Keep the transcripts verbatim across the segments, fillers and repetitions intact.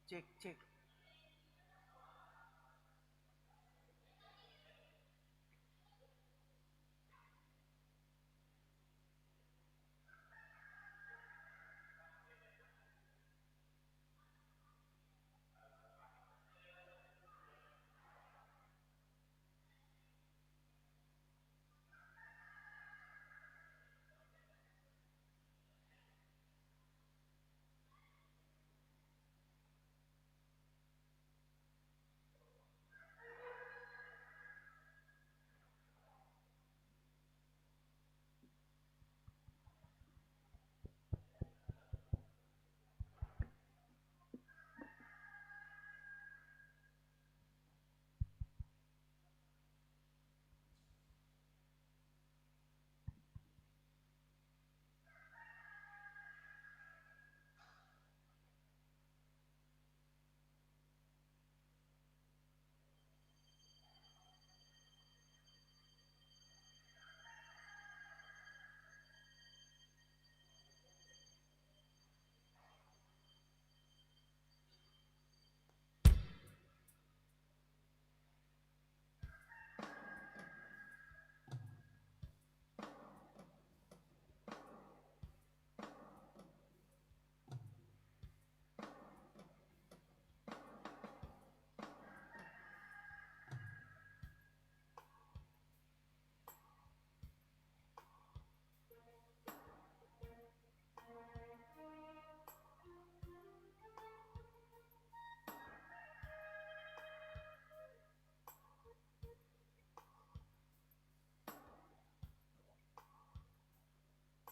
Cek, cek.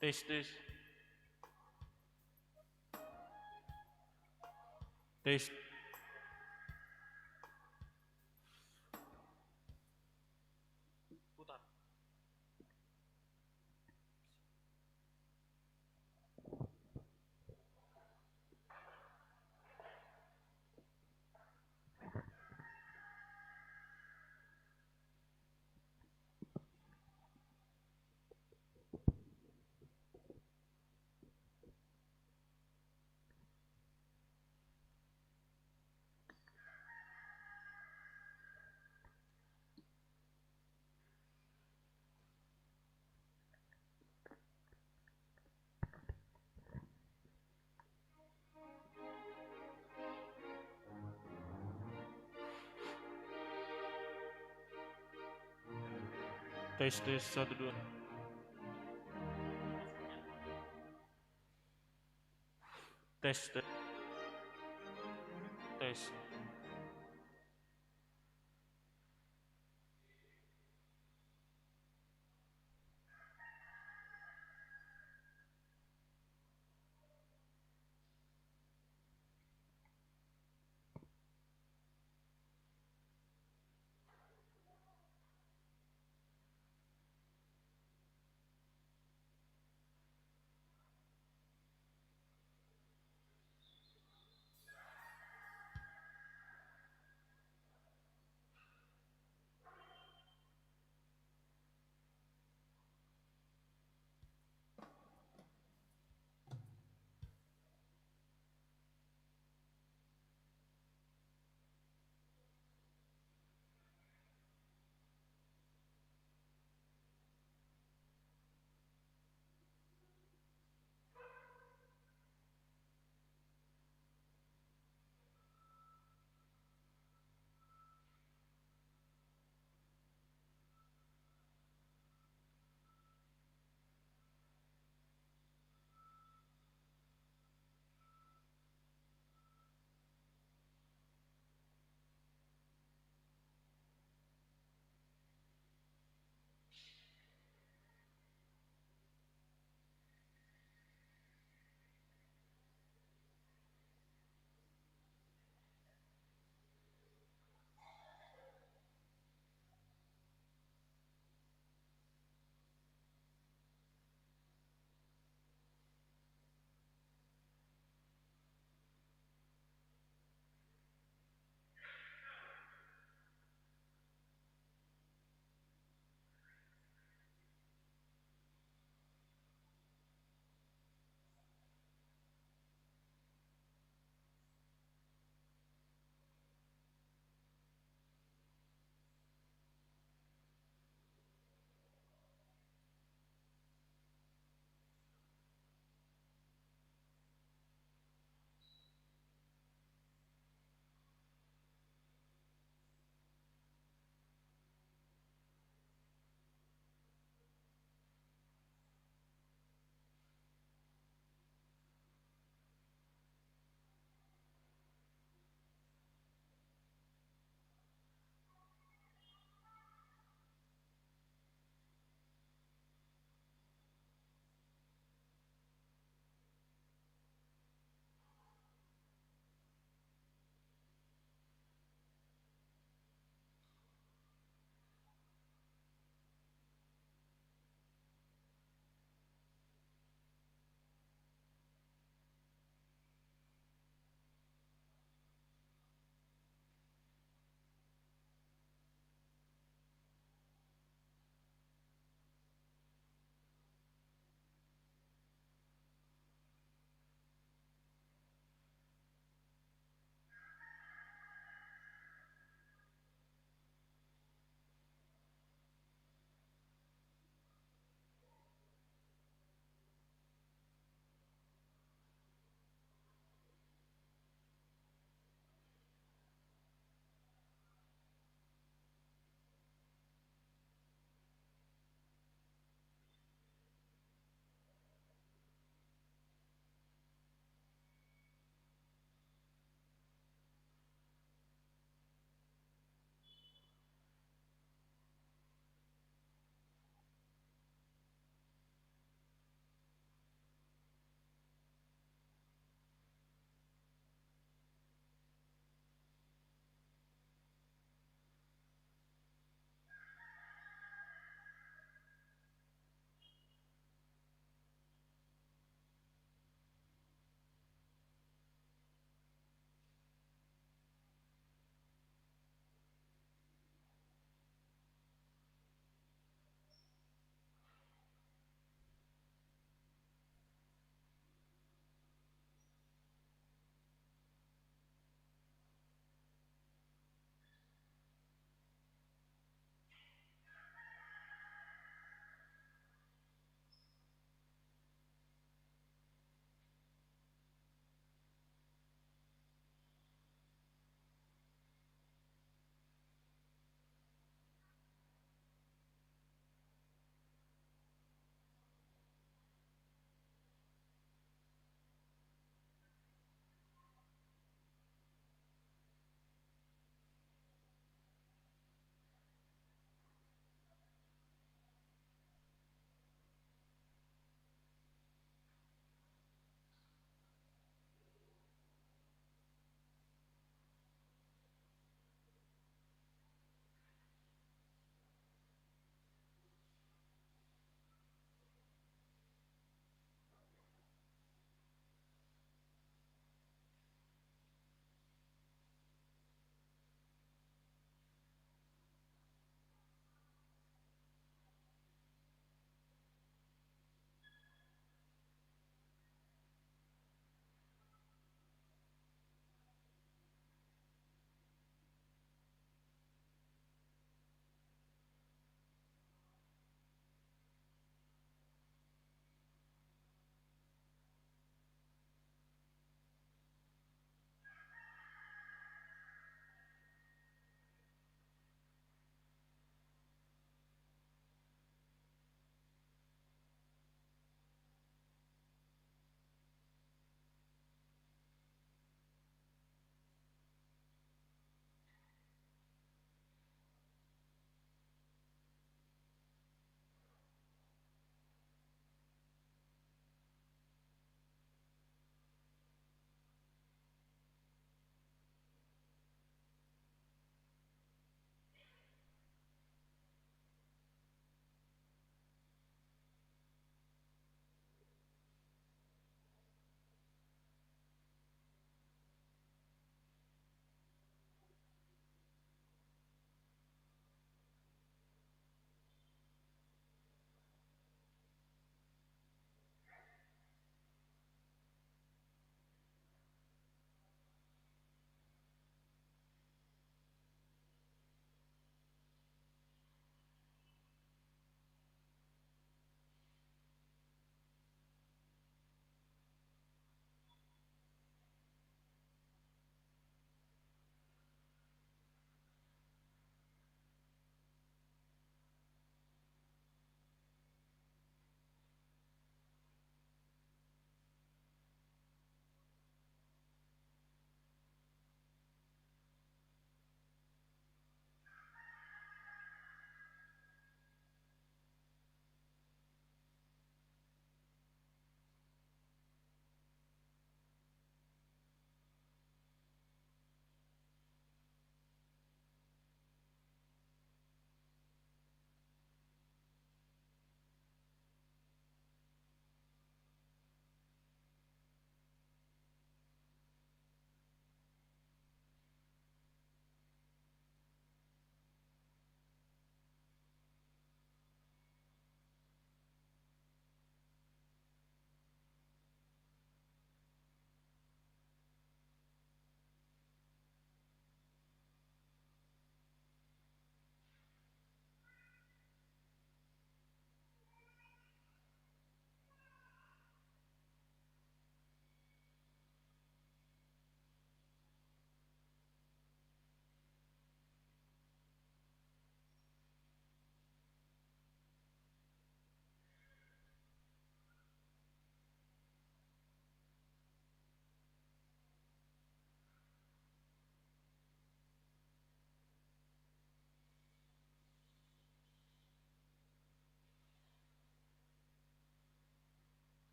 Tes, tes. Tes. Putar. Tes, tes, satu, dua. Tes, tes. Tes.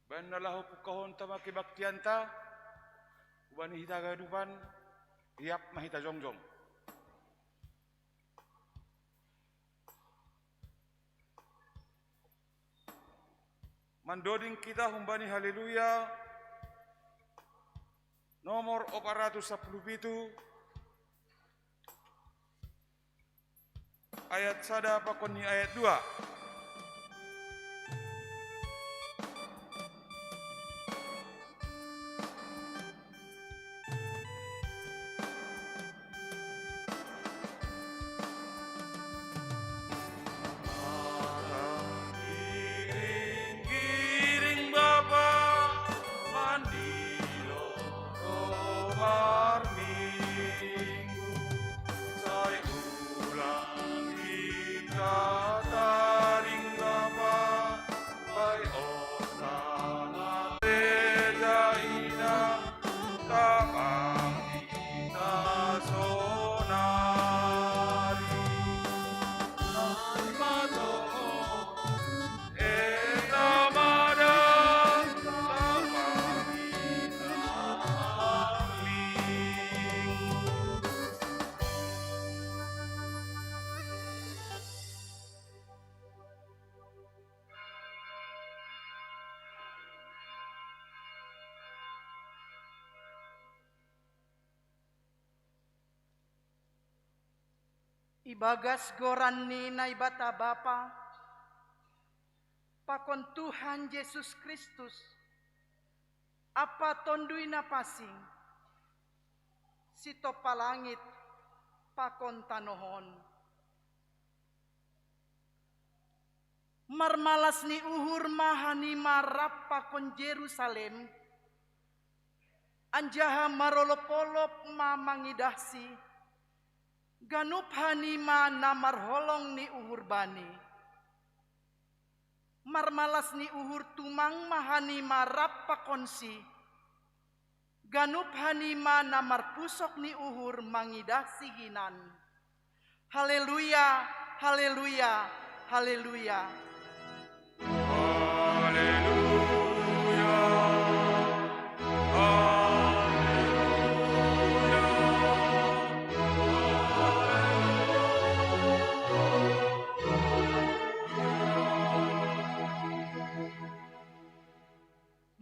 Baen na laho pungkahonta ma kebaktianta, hubani hita ganupan, riap ma hita jongjong. Mandoding hita humbani Haleluya, nomor opat ratus sapuluh pitu, ayat sada pakon ni ayat dua. Giring-giring Bapa, mandilo marminggu, sai ulang hita taring Bapa, bai ota ma gereja ina, tapang hita sonari. Mato, eta ma da, tapang hita marminggu. Ibagas goran ni Naibata Bapa, pakon Tuhan Jesus Kristus, Ampa Tonduy Napansing, sitompa langit pakon tanoh on. Marmalas ni uhur ma hanima rap pakon Jerusalem, anjaha marolop-olop ma mangidahsi, ganup hanima na marholong ni uhur bani. Marmalas ni uhur tumang ma hanima rap pakonsi, ganup hanima na marpusok ni uhur mangidahsi hinan. Haleluya, haleluya, haleluya. Haleluya, haleluya, haleluya.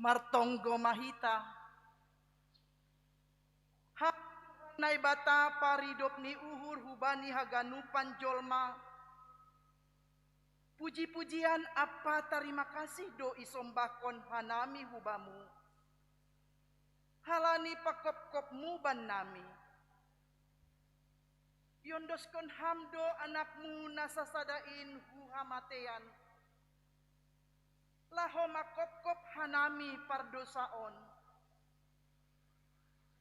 Martonggo ma hita. Ham Tuhan Naibata, paridop ni uhur hubani haganupan jolma, puji-pujian ampa tarima kasih do isombahkon hanami hu Bamu, halani pangkopkopMu bannami. Iondoskon Ham do AnakMu na sasada in hu hamatean, laho mangkopkop hanami pardousa on.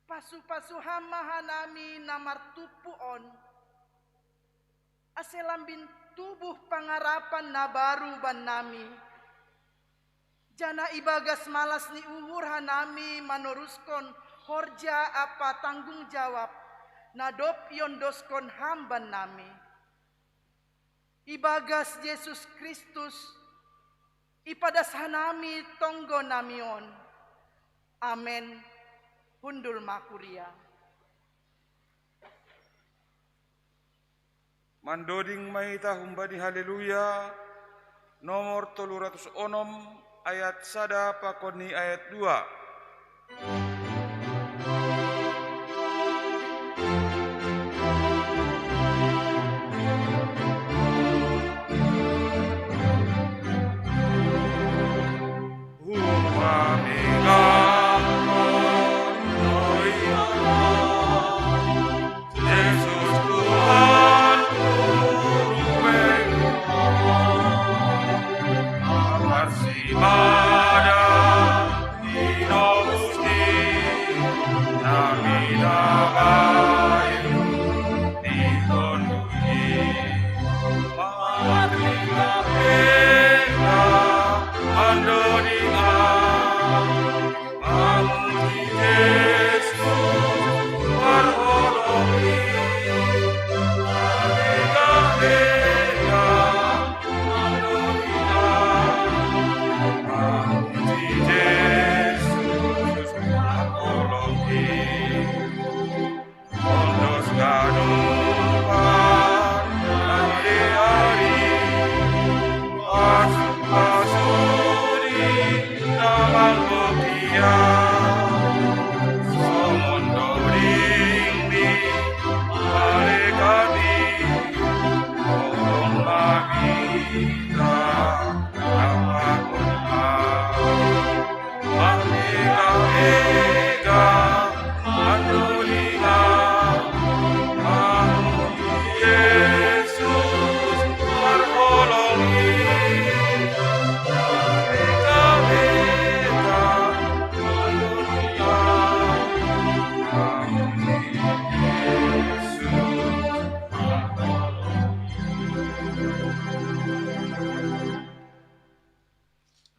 Pasu-pasu Ham ma hanami na martumpu on, ase lambin tubuh pangarapan na baru bannami, janah ibagas malas ni uhur hanami manoruskon horja ampa tanggung jawab na dob iondoskon Ham bannami. Ibagas Jesus Kristus, ipadas hanami tonggo nami on. Amen. Hundul ma kuria. Mandoding ma hita humbani Haleluya, nomor tolu ratus onom, ayat sada pakon ni ayat dua.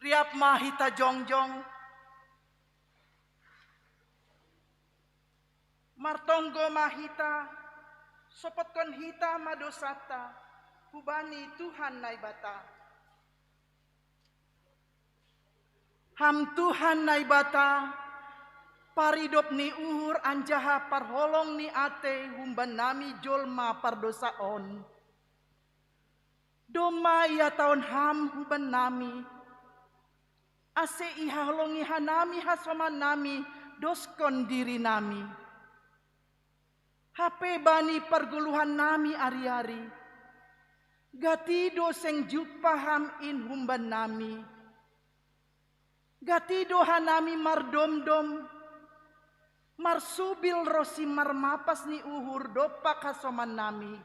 Riap ma hita jongjong. Martonggo ma hita, sopotkon hita ma dosanta hubani Tuhan Naibata. Ham Tuhan Naibata, paridop ni uhur anjaha parholong ni atei humbannami jolma pardosa on. Domma ihatahon Ham hubannami, ase ihaholongi hanami hasomannami doskon dirinami. Hape bani pargoluhannami ari-ari, gati do seng jumpah Ham in humbannami. Gati do hanami mardomdom, marsubil ronsi marmapas ni uhur dompak hasomannami.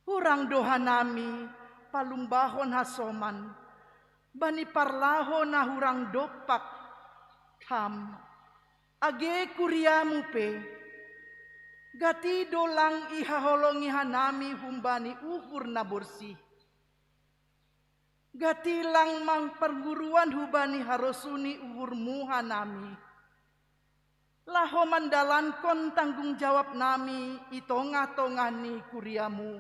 Hurang do hanami palumbahon hasoman bani parlaho na hurang dompak Ham, age kuriamu pe. Gati do lang ihaholongi hanami humbani uhur na borsih. Gati lang mangparguruan hubani harosuh ni uhurmu hanami, laho mandalankon tanggung jawabnami i tongah-tongah ni kuriamu,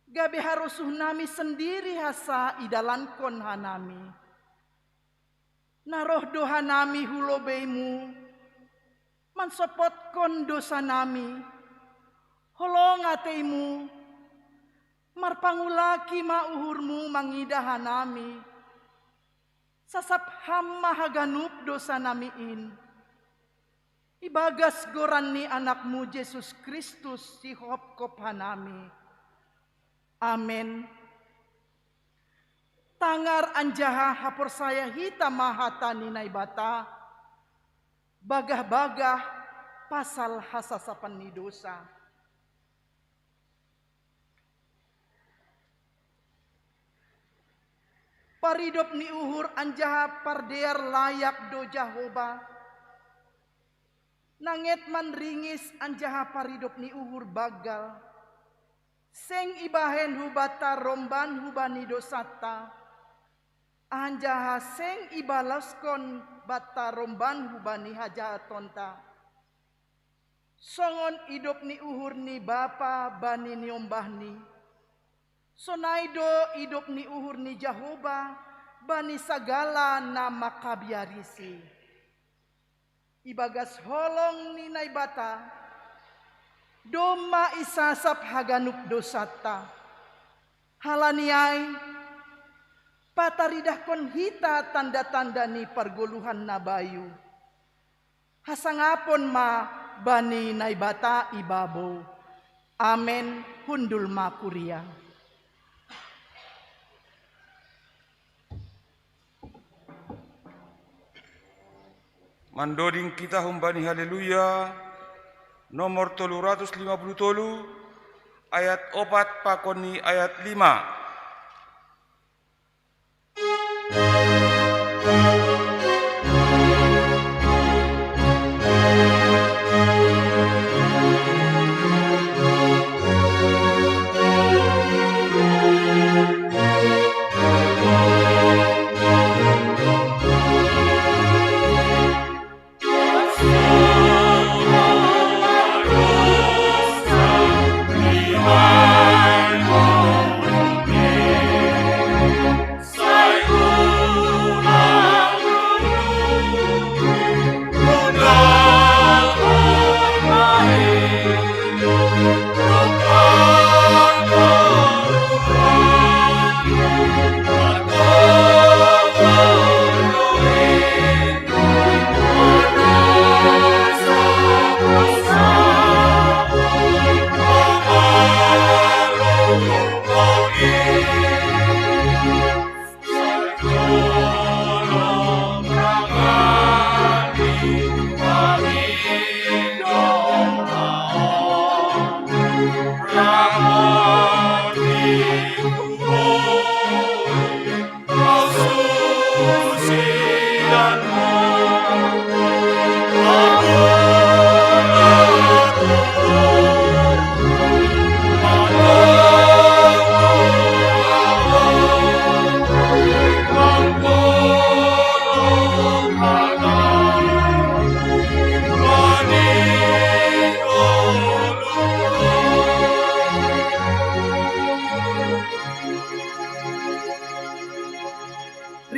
gabe harosuhnami sendiri hansa idalankon hanami. Na roh do hanami hu lobeimu, mansopotkon dosanami. Holong ateimu, marpangulaki ma uhurmu mangidah hanami. Sasap Ham ma haganup dosanami in. Ibagas goran ni Anakmu Jesus Kristus sihopkop hanami. Amen. Tangar anjaha haporsaya hita ma hata ni Naibata, bagah-bagah pasal hasasapan ni dosa. Paridop ni uhur anjaha pardear layak do Jahowa. Nanget manringis anjaha paridop ni uhur banggal. Seng ibahen hubanta romban hubani dosanta, anjaha seng ibaloskon banta romban hubani hajahatonta. Songon idop ni uhur ni bapa bani niombahni, sonai do idop ni uhur ni Jahowa bani sagala na mangkabiarisi. Ibagas holong ni Naibata, domma isasap haganup dosanta. Halani ai, pataridahkon hita tanda-tanda ni pargoluhan na bayu. Hasangapon ma bani Naibata ibabo. Amen. Hundul ma kuria. Mandoding kita humbani Haleluya nomor tolu ratus lima puluh tolu, ayat opat pakon ni ayat lima.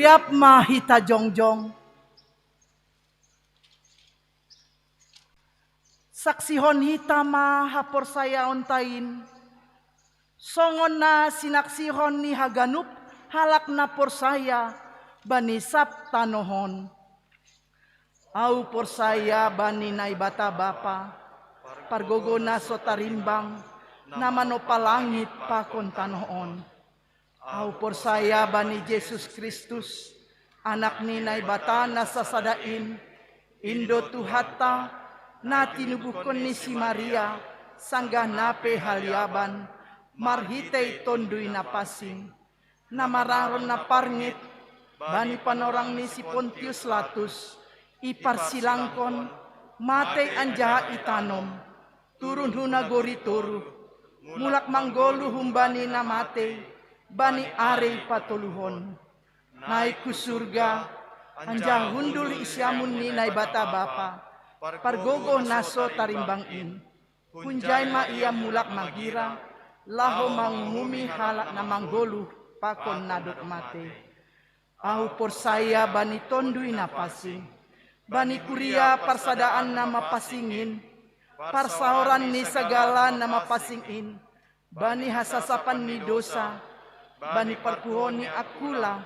Siap ma hita jongjong. Saksihon hita ma haporsayaonta in, songon na sinaksihon ni haganup halak na porsaya bani sab tanoh on. Ahu porsaya bani Naibata Bapa, pargogoh na so tarimbang, na manompa langit pakon tanoh on. Ahu porsaya bani Jesus Kristus, Anak ni Naibata na sasada in, in do Tuhanta, na tinubuhkon ni si Maria, sanggah na pe haliaban, marhitei Tonduy Napansing, na mararon na parngit, bani panorang ni si Pontius Latus, iparsilangkon, matei anjaha itanom, turun hu nagori toruh, mulak manggoluh humbani na matei, bani ari patoluhon. Naik hu surga, anjaha hundul hu siamun ni Naibata Bapa, pargogoh na so tarimbang in. Hunjai ma Ia mulak magira, laho manguhumi halak na manggoluh pakon na dob matei. Ahu porsaya bani Tonduy Napansing, bani kuria parsadaan na mapansing in, parsaoran ni sagala na mapansing in, bani hasasapan ni dosa, bani parpuhoon ni angkula,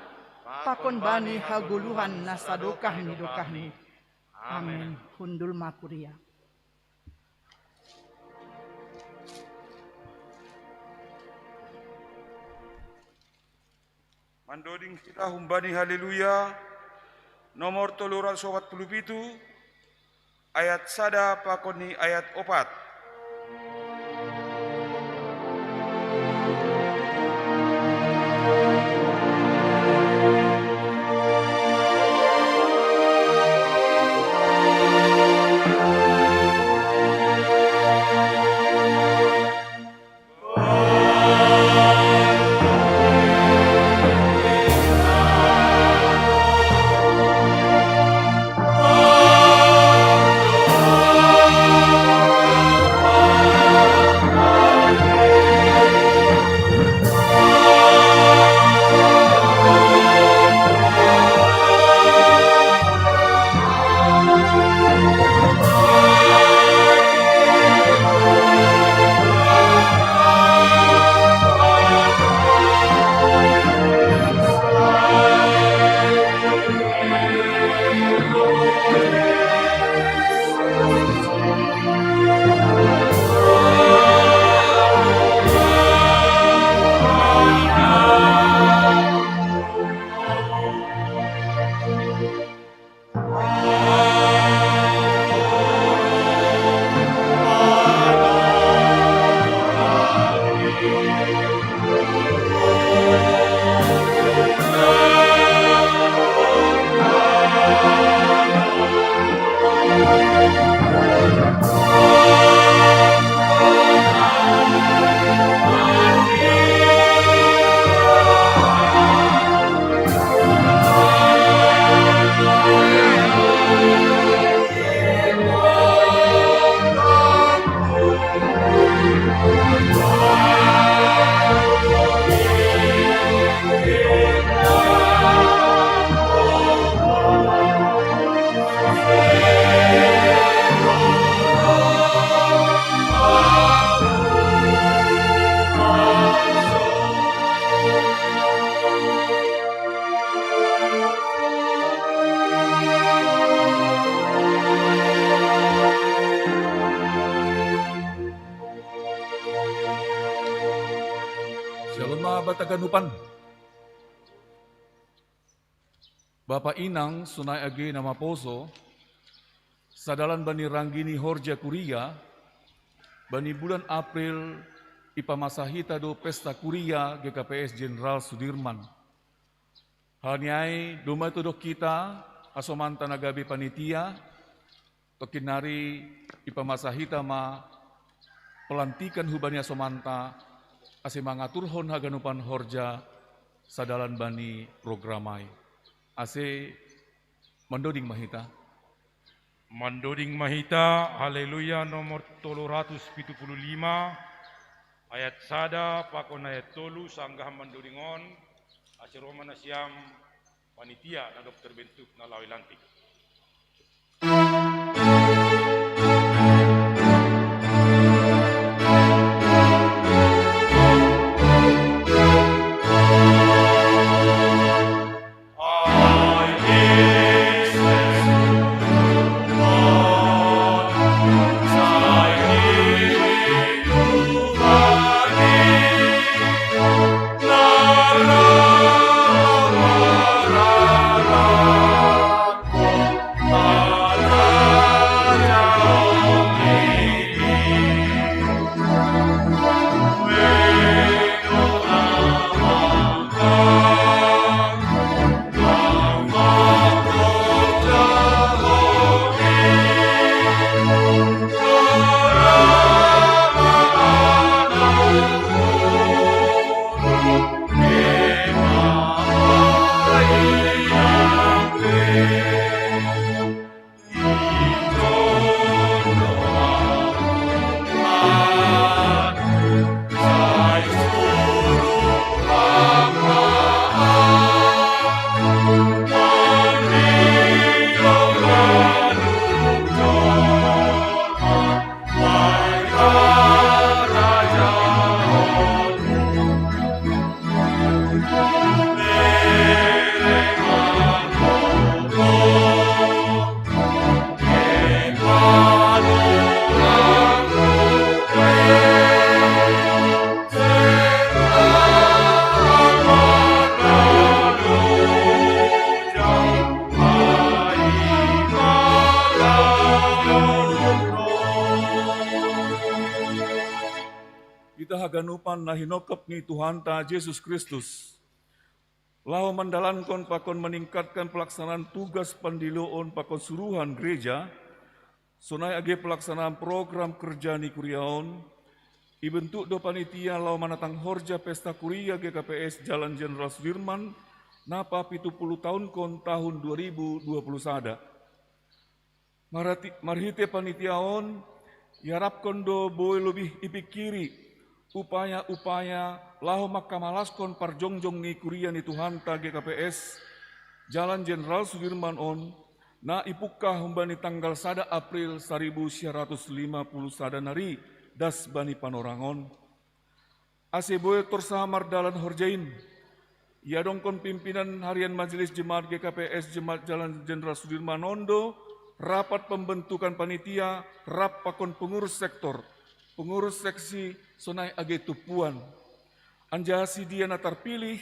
pakon bani hagoluhan na sadokah ni dokahni. Amen. Hundul ma kuria. Mandoding hita humbani Haleluya nomor tolu ratus opat puluh pitu, ayat sada pakon ni ayat opat. Shalom ma banta haganupan. Bapa inang sonai age na maposo, sadalan bani ranggi ni horja kuria, bani bulan April ipamasa hita do pesta kuria G K P S Jenderal Sudirman. Halani ai domma itodok hita hasomanta na gabe panitia, tongkin nari ipamasa hita ma pelantikan hubani hasomanta, ase mangaturhon haganupan horja sadalan bani program ai. Ase mandoding ma hita. Mandoding ma hita, Haleluya nomor tolu ratus pitu puluh lima, ayat sada pakon ayat tolu, sanggah mandoding on, ase ro ma nasiam Panitia na dob terbentuk na laho i lantik. Hita haganupan na hinongkop ni Tuhanta Jesus Kristus, laho mandalankon pakon maningkatkan pelaksanaan tugas pandiloon pakon suruhan gereja, sonai age pelaksanaan program kerja ni kuria on, ibentuk do panitia laho manatang horja pesta kuria G K P S Jalan Jenderal Sudirman, na papitu puluh tahunkon tahun dua ribu dua puluh sada. Marhati-, marhite panitia on, iarapkon do boi lobih ipingkiri upaya-upaya laho mangkamalaskon parjongjong ni kuria ni Tuhanta G K P S Jalan Jenderal Sudirman on, na ipungkah humbani tanggal sada April saribu sia ratus lima puluh sada nari das bani panorang on. Ase boi torsa mardalan horja in, iadongkon pimpinan harian Majelis Jemaat G K P S Jemaat Jalan Jenderal Sudirman on do rapat pembentukan panitia rap pakon pengurus sektor, pengurus seksi sonai age tumpuan. Anjaha sidea na tarpilih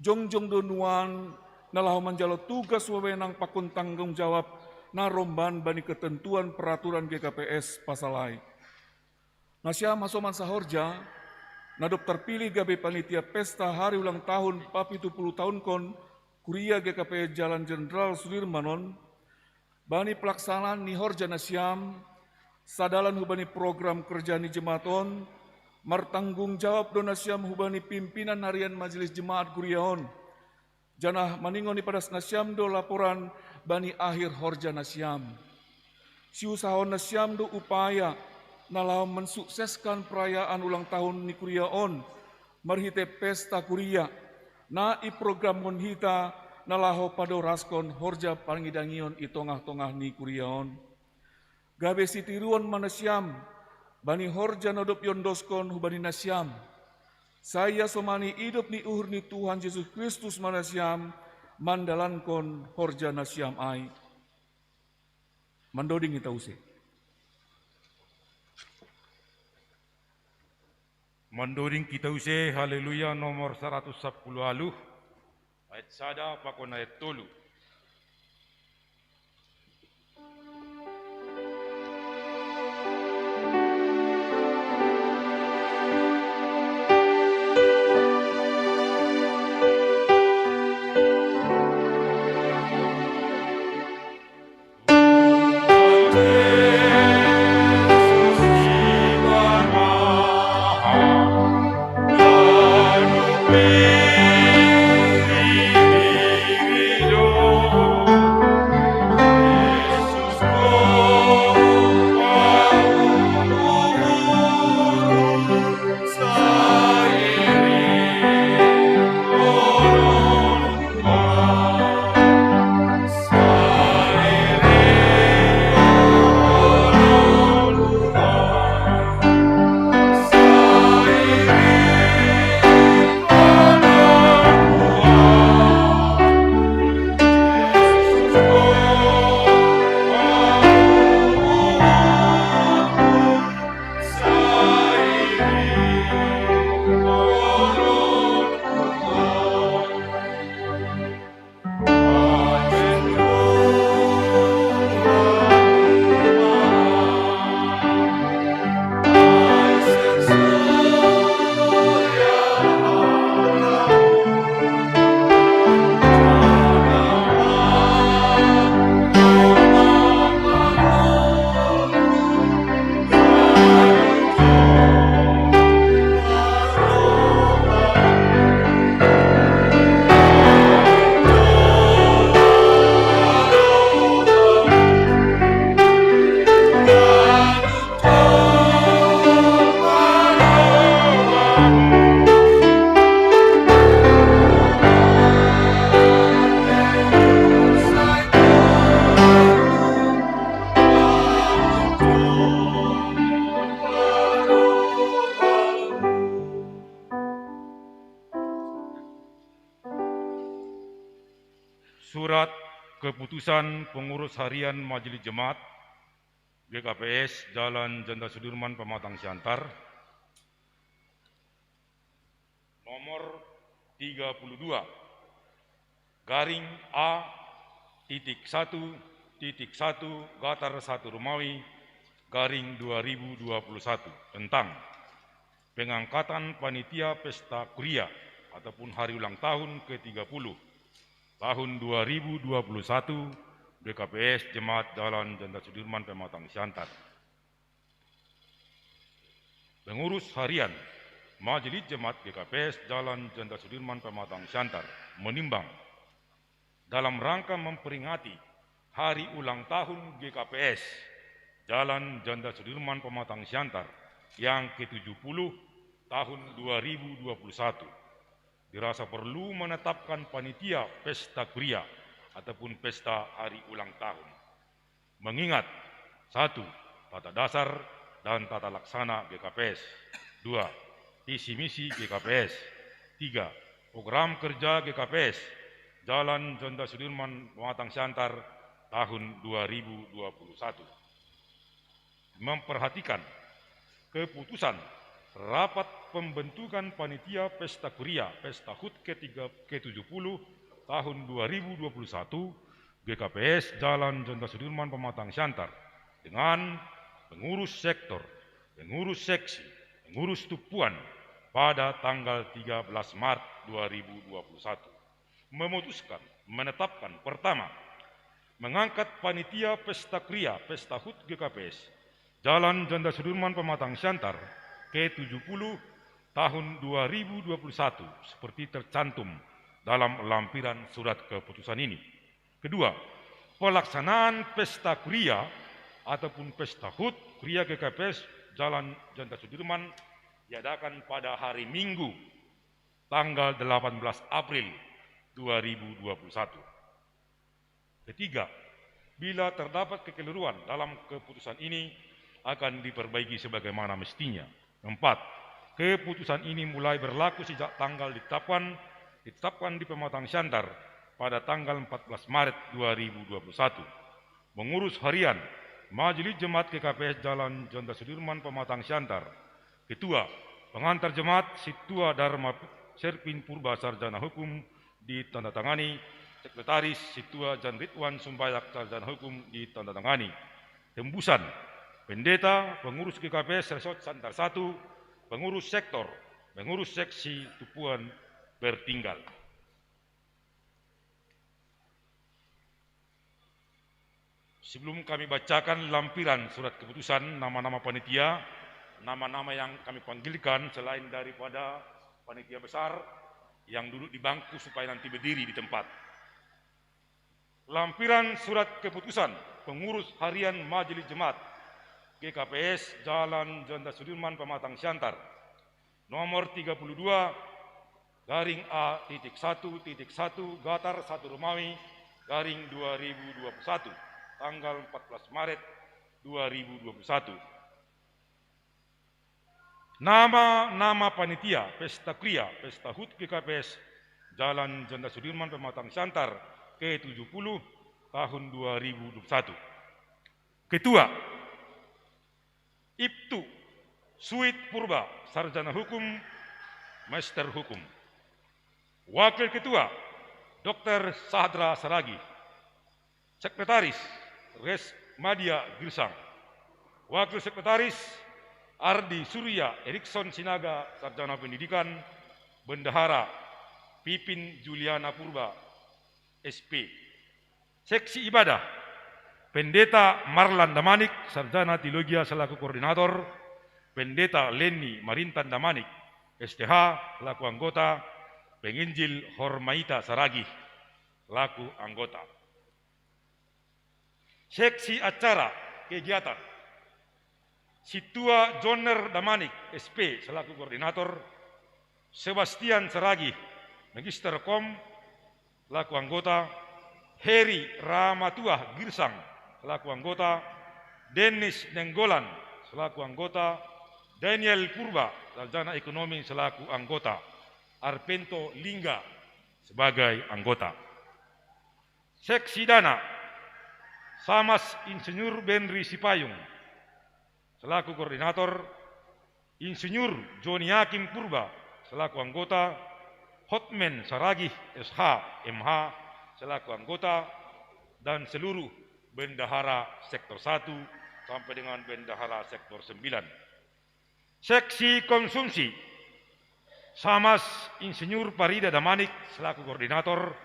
jongjong do nuan na laho manjalo tugas wewenang pakon tanggung jawab na romban bani ketentuan peraturan G K P S pasal ai. Nasiam hasoman sahorja, na dob tarpilih gabe panitia pesta hari ulang tahun papitu puluh tahunkon kuria G K P S Jalan Jenderal Sudirman on, bani pelaksanaan ni horja nasiam, sadalan hubani program kerja ni jemaat on, martanggung jawab do nasiam hubani pimpinan harian Majelis Jemaat kuria on, janah maningon ipadas nasiam do laporan bani akhir horja nasiam. Siusahon nasiam do upaya na laho mensukseskan perayaan ulang tahun ni kuria on marhite pesta kuria, na iprogramkon hita na laho padoraskon horja pangidangion i tongah-tongah ni kuria on. Gabe sitiruon ma nasiam bani horja na dob iondoskon hubani nasiam. Sai iasomani idop ni uhur ni Tuhan Jesus Kristus ma nasiam mandalankon horja nasiam ai. Mandoding hita use. Mandoding hita use Haleluya nomor saratus sampulu ualuh, ayat sada pakon ayat tolu. Surat keputusan pengurus harian Majelis Jemaat G K P S Jalan Jenderal Sudirman, Pematang Siantar, nomor tiga puluh dua, garing A titik satu titik satu gatar satu Romawi, garing dua ribu dua puluh satu, tentang pengangkatan panitia pesta kuria ataupun hari ulang tahun ke tiga puluh tahun dua ribu dua puluh satu G K P S Jemaat Jalan Jenderal Sudirman, Pematang Siantar. Pengurus harian Majelis Jemaat G K P S Jalan Jenderal Sudirman, Pematang Siantar, menimbang, dalam rangka memperingati hari ulang tahun G K P S Jalan Jenderal Sudirman, Pematang Siantar, yang ke tujuh puluh tahun dua ribu dua puluh satu, dirasa perlu menetapkan panitia pesta kuria ataupun pesta hari ulang tahun. Mengingat: satu, tata dasar dan tata laksana G K P S. Dua, visi misi G K P S. Tiga, program kerja G K P S Jalan Jenderal Sudirman, Pematang Siantar, tahun dua ribu dua puluh satu. Memperhatikan keputusan rapat pembentukan panitia pesta kuria, pesta hut ketiga, ke tujuh puluh tahun dua ribu dua puluh satu, G K P S Jalan Jenderal Sudirman, Pematang Siantar, dengan pengurus sektor, pengurus seksi, pengurus tupuan, pada tanggal tiga belas Maret dua ribu dua puluh satu, memutuskan, menetapkan: pertama, mengangkat panitia pesta kuria, pesta hut G K P S Jalan Jenderal Sudirman, Pematang Siantar, ke tujuh puluh tahun dua ribu dua puluh satu, seperti tercantum dalam lampiran surat keputusan ini. Kedua, pelaksanaan pesta kuria ataupun pesta hut kuria G K P S Jalan Jenderal Sudirman diadakan pada hari Minggu, tanggal delapan belas April dua ribu dua puluh satu. Ketiga, bila terdapat kekeliruan dalam keputusan ini, akan diperbaiki sebagaimana mestinya. Empat, keputusan ini mulai berlaku sejak tanggal ditetapkan, ditetapkan di Pematang Siantar pada tanggal empat belas Maret dua ribu dua puluh satu. Pengurus harian Majelis Jemaat G K P S Jalan Jenderal Sudirman, Pematang Siantar. Ketua, pengantar jemaat: Situa Dharma Servin Purba, Sarjana Hukum, ditandatangani. Sekretaris: Situa Jan Ridwan Sumbayak, Sarjana Hukum, ditandatangani. Tembusan: Pendeta, pengurus G K P S Resort Siantar satu, pengurus sektor, pengurus seksi tupuan bertinggal. Sebelum kami bacakan lampiran surat keputusan, nama-nama panitia, nama-nama yang kami panggilkan selain daripada panitia besar yang duduk di bangku supaya nanti berdiri di tempat. Lampiran surat keputusan pengurus harian Majelis Jemaat G K P S Jalan Jenderal Sudirman, Pematang Siantar, nomor tiga puluh dua, garing A titik satu titik satu gatar satu Romawi, garing dua ribu dua puluh satu, tanggal empat belas Maret dua ribu dua puluh satu. Nama-nama panitia pesta kuria, pesta hut G K P S Jalan Jenderal Sudirman, Pematang Siantar, ke tujuh puluh tahun dua ribu dua puluh satu. Ketua, Ibtu Suit Purba, Sarjana Hukum, Master Hukum. Wakil Ketua, Doktor Sahdra Saragih. Sekretaris, Resmadia Girsang. Wakil Sekretaris, Ardi Surya Erikson Sinaga, Sarjana Pendidikan. Bendahara, Pipin Juliana Purba, S P. Seksi ibadah, Pendeta Marlan Damanik, Sarjana Teologia, selaku koordinator. Pendeta Leni Marintan Damanik, S T H, selaku anggota. Penginjil Hormaita Saragih, selaku anggota. Seksi acara kegiatan, Situa Joner Damanik, S P, selaku koordinator. Sebastian Saragih, Magister Kom, selaku anggota. Heri Ramatuah Girsang, selaku anggota. Dennis Nenggolan, selaku anggota. Daniel Purba, Sarjana Ekonomi, selaku anggota. Arpento Lingga sebagai anggota. Seksi Dana, Samas Insinyur Benri Sipayung selaku koordinator, Insinyur Joni Yakin Purba selaku anggota, Hotmen Saragih S H M H selaku anggota, dan seluruh bendahara sektor satu sampai dengan bendahara sektor sembilan. Seksi Konsumsi, Samas Insinyur Parida Damanik selaku koordinator,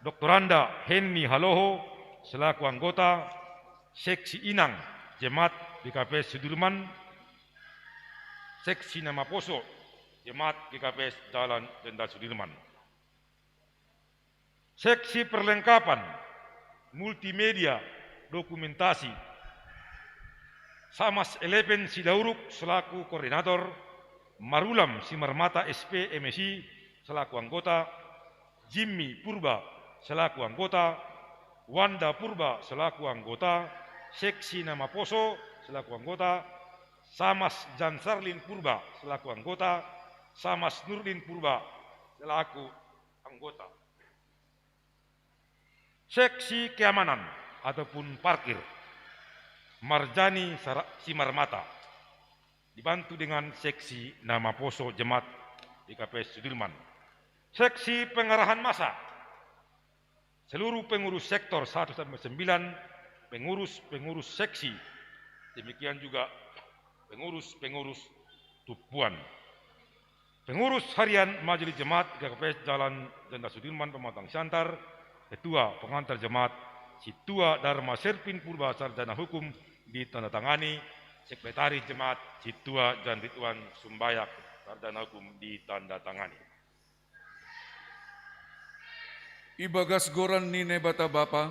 Doktoranda Henny Haloho selaku anggota, Seksi Inang Jemaat G K P S Sudirman, Seksi Namaposo Jemaat G K P S Jalan Jenderal Sudirman. Seksi Perlengkapan Multimedia Dokumentasi, Samas Eleven Sidauruk selaku koordinator, Marulam Simarmata S P M Si selaku anggota, Jimmy Purba selaku anggota, Wanda Purba selaku anggota, Seksi Namaposo selaku anggota, Samas Jansarlin Purba selaku anggota, Samas Nurdin Purba selaku anggota. Seksi Keamanan ataupun Parkir, Marjani Sara-, Simarmata, dibantu dengan Seksi Namaposo Jemaat G K P S Sudirman. Seksi Pengarahan Masa, seluruh pengurus sektor satu sampai sembilan, pengurus-pengurus seksi, demikian juga pengurus-pengurus tumpuan. Pengurus Harian Majelis Jemaat G K P S Jalan Jenderal Sudirman Pematang Siantar, Ketua Pengantar Jemaat, Situa Dharma Serpin Purba Sarjana Hukum ditandatangani, Sekretaris Jemaat, Situa Jan Ridwan Sumbayak Sarjana Hukum ditandatangani. Ibagas goran ni Naibata Bapa,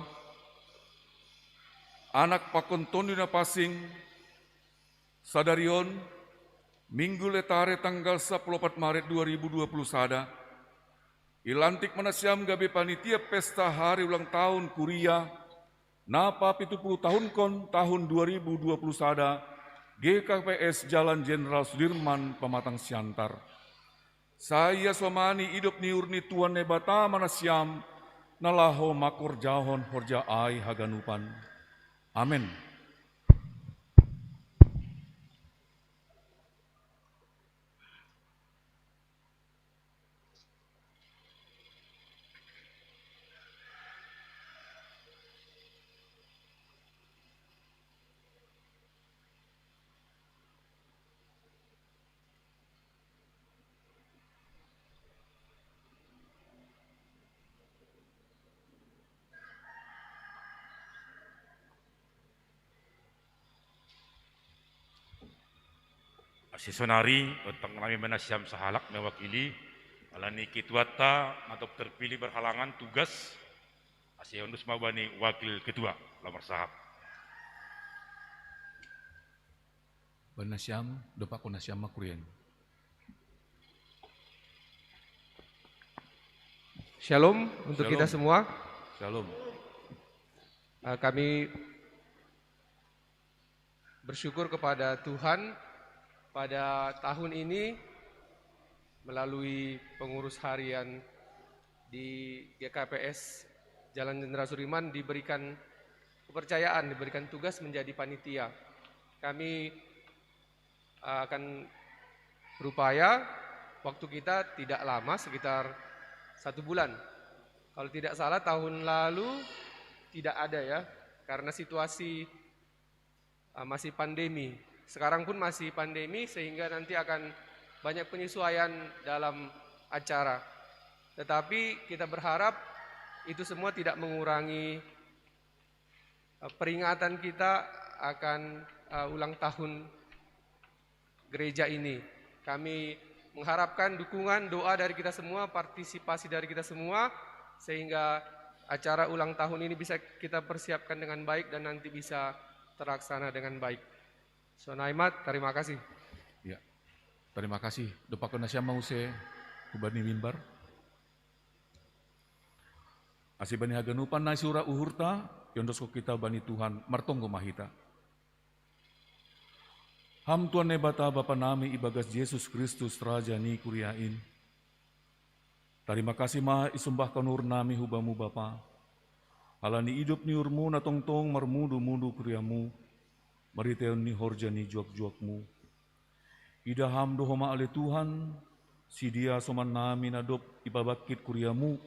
Anak pakon Tonduy Napansing, sadari on, Minggu Letare tanggal sapuluh opat Maret dua ribu dua puluh sada, ilantik ma nasiam gabe panitia pesta hari ulang tahun kuria, napa pitu puluh tahunkon tahun dua ribu dua puluh sada, G K P S Jalan Jenderal Sudirman Pematang Siantar. Sai ia somani idop ni uhur ni Tuhan Naibata ma nasiam, na laho mangkorjahon horja ai haganupan. Amen. Asi sonari, ontang nami ma nasiam sahalak mewakili, ala ni ketuanta na dob terpilih berhalangan tugas, asi ondos ma bani wakil ketua, laho marsahap. Bani nasiam, dompakkon nasiam ma kuria i. Shalom untuk kita semua. Shalom. Eh, kami bersyukur kepada Tuhan, pada tahun ini melalui pengurus harian di G K P S Jalan Jenderal Sudirman diberikan kepercayaan, diberikan tugas menjadi panitia. Kami, eh, akan berupaya, waktu kita tidak lama, sekitar satu bulan. Kalau tidak salah, tahun lalu tidak ada, ya, karena situasi, eh, masih pandemi. Sekarang pun masih pandemi, sehingga nanti akan banyak penyesuaian dalam acara. Tetapi kita berharap itu semua tidak mengurangi, eh, peringatan kita akan, eh, ulang tahun gereja ini. Kami mengharapkan dukungan, doa dari kita semua, partisipasi dari kita semua, sehingga acara ulang tahun ini bisa kita persiapkan dengan baik dan nanti bisa terlaksana dengan baik. Sonai ma, terima kasih. Ya. Terima kasih. Dompakkon nasiam ma muse hubani mimbar. Asi bani haganupan na sura uhurta, iondoskon hita bani Tuhan, martonggo ma hita. Ham Tuhan Naibata Bapa nami ibagas Jesus Kristus Raja ni kuria in. Tarima kasih ma isombahkon uhur nami hu Bamu Bapa. Halani idop ni uhurmu na tongtong marmudu-mudu kuriamu, marhiteon ni horja ni juak-juakmu. Ida Ham do homa ale Tuhan, sidia somannami na dob ipabangkit kuriamu,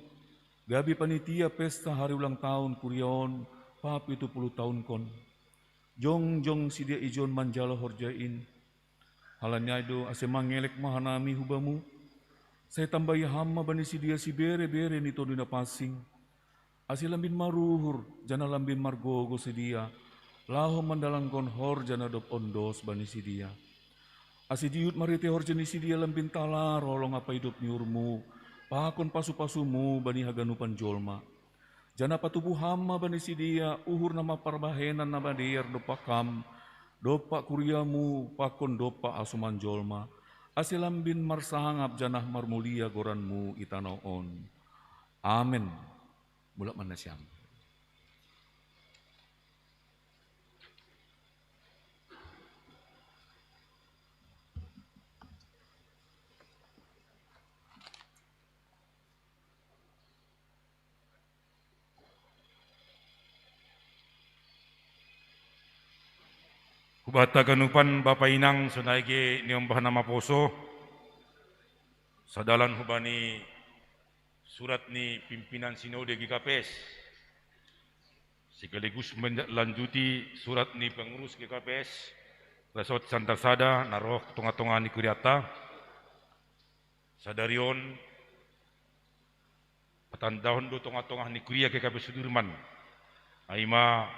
gabe panitia pesta hari ulang tahun kuria on papitu puluh tahunkon. Jongjong sidia ijon manjalo horja in. Halani ai do ase mangelek ma hanami hu Bamu, sai tambai Ham ma bani sidia sibere-bere ni Tondi Napansing, ase lambin maruhur janah lambin margogoh sidia, laho mandalanghon horja na dob ondos bani sidia. Ase dihut marhitei horja ni sidia lambin talar holong ampa idop ni uhurmu, pakon pasu-pasumu bani haganupan jolma. Janah patubuh Ham ma bani sidia uhur na marparbahenan na madear dompak Ham, dompak kuriamu pakon dompak hasoman jolma, ase lambin marsangap janah marmulia goranmu i tanoh on. Amen. Mulak ma nasiam. Hubanta ganupan bapa inang sonai ge niombah na maposo, sadalan hubani surat ni pimpinan sinode G K P S, sekaligus menlanjuti surat ni pengurus G K P S Resort Santer Sada na roh tonga-tonga ni kuriata. Sadari on patandahon do tonga-tonga ni kuria G K P S Sudirman, ai ma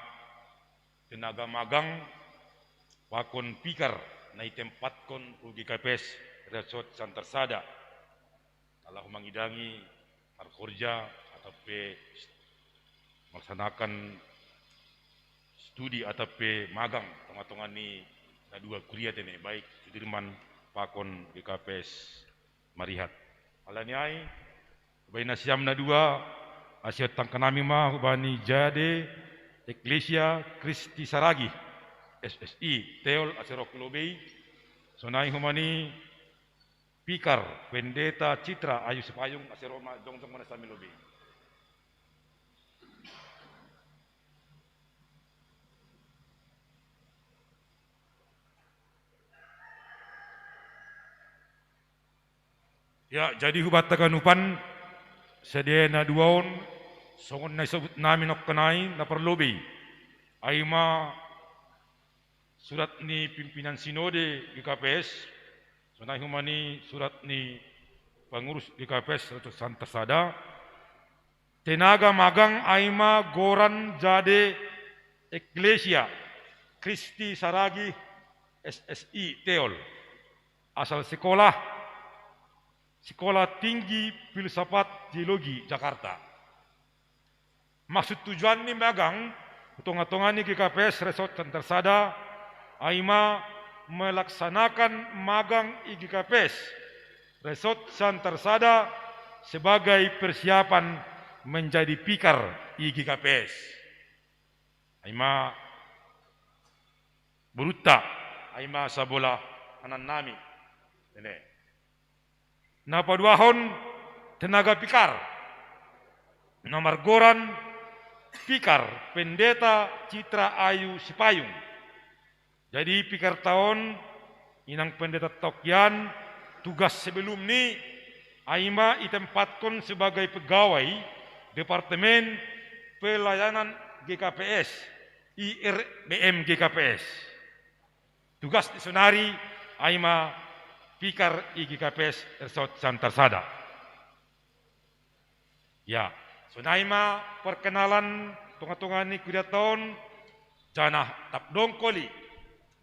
tenaga magang pakon pikar na itempatkon hu G K P S Resort Santer Sada, na laho mangidangi marhorja atau pe melaksanakan studi atau pe magang tonga-tonga ni na dua kuria tene, baik Sudirman pakon G K P S Marihat. Halani ai, hubani nasiam na dua, ase tangkas nami ma hubani Jade Ecclesia Christi Saragih, S S I, Teol, ase roh hu lobei, sonai hubani Pikar Pendeta Citra Ayu Sipayung, ase roh ma jongjong ma nasiam i lobei. Ya, jadi hubanta ganupan, sidea na dua on, songon na isobut nami nongkan ai na parlobei, ai ma surat ni pimpinan sinode G K P S, sonai hubani surat ni pengurus G K P S Resort Santer Sada, tenaga magang ai ma goran Jade Ecclesia Christi Saragih, S S I, Teol, asal sekolah Sekolah Tinggi Filsafat Teologi, Jakarta. Maksud tujuan ni magang hu tonga-tonga ni G K P S Resort Santer Sada, ai ma melaksanakan magang i G K P S Resort Santer Sada sebagai persiapan menjadi pikar i G K P S. Ai ma borunta, ai ma sabola anannami. Ene. Na paduahon tenaga pikar, na margoran Pikar Pendeta Citra Ayu Sipayung. Jadi pikarta on, inang pendeta tokian, tugas sebelum ni ai ma itempatkon sebagai pegawai Departemen Pelayanan G K P S, I R B M G K P S. Tugas ni sonari ai ma pikar i G K P S Resort Santer Sada. Ya, sonai ma perkenalan tonga-tonga ni kuriata on, janah tap dongkoli.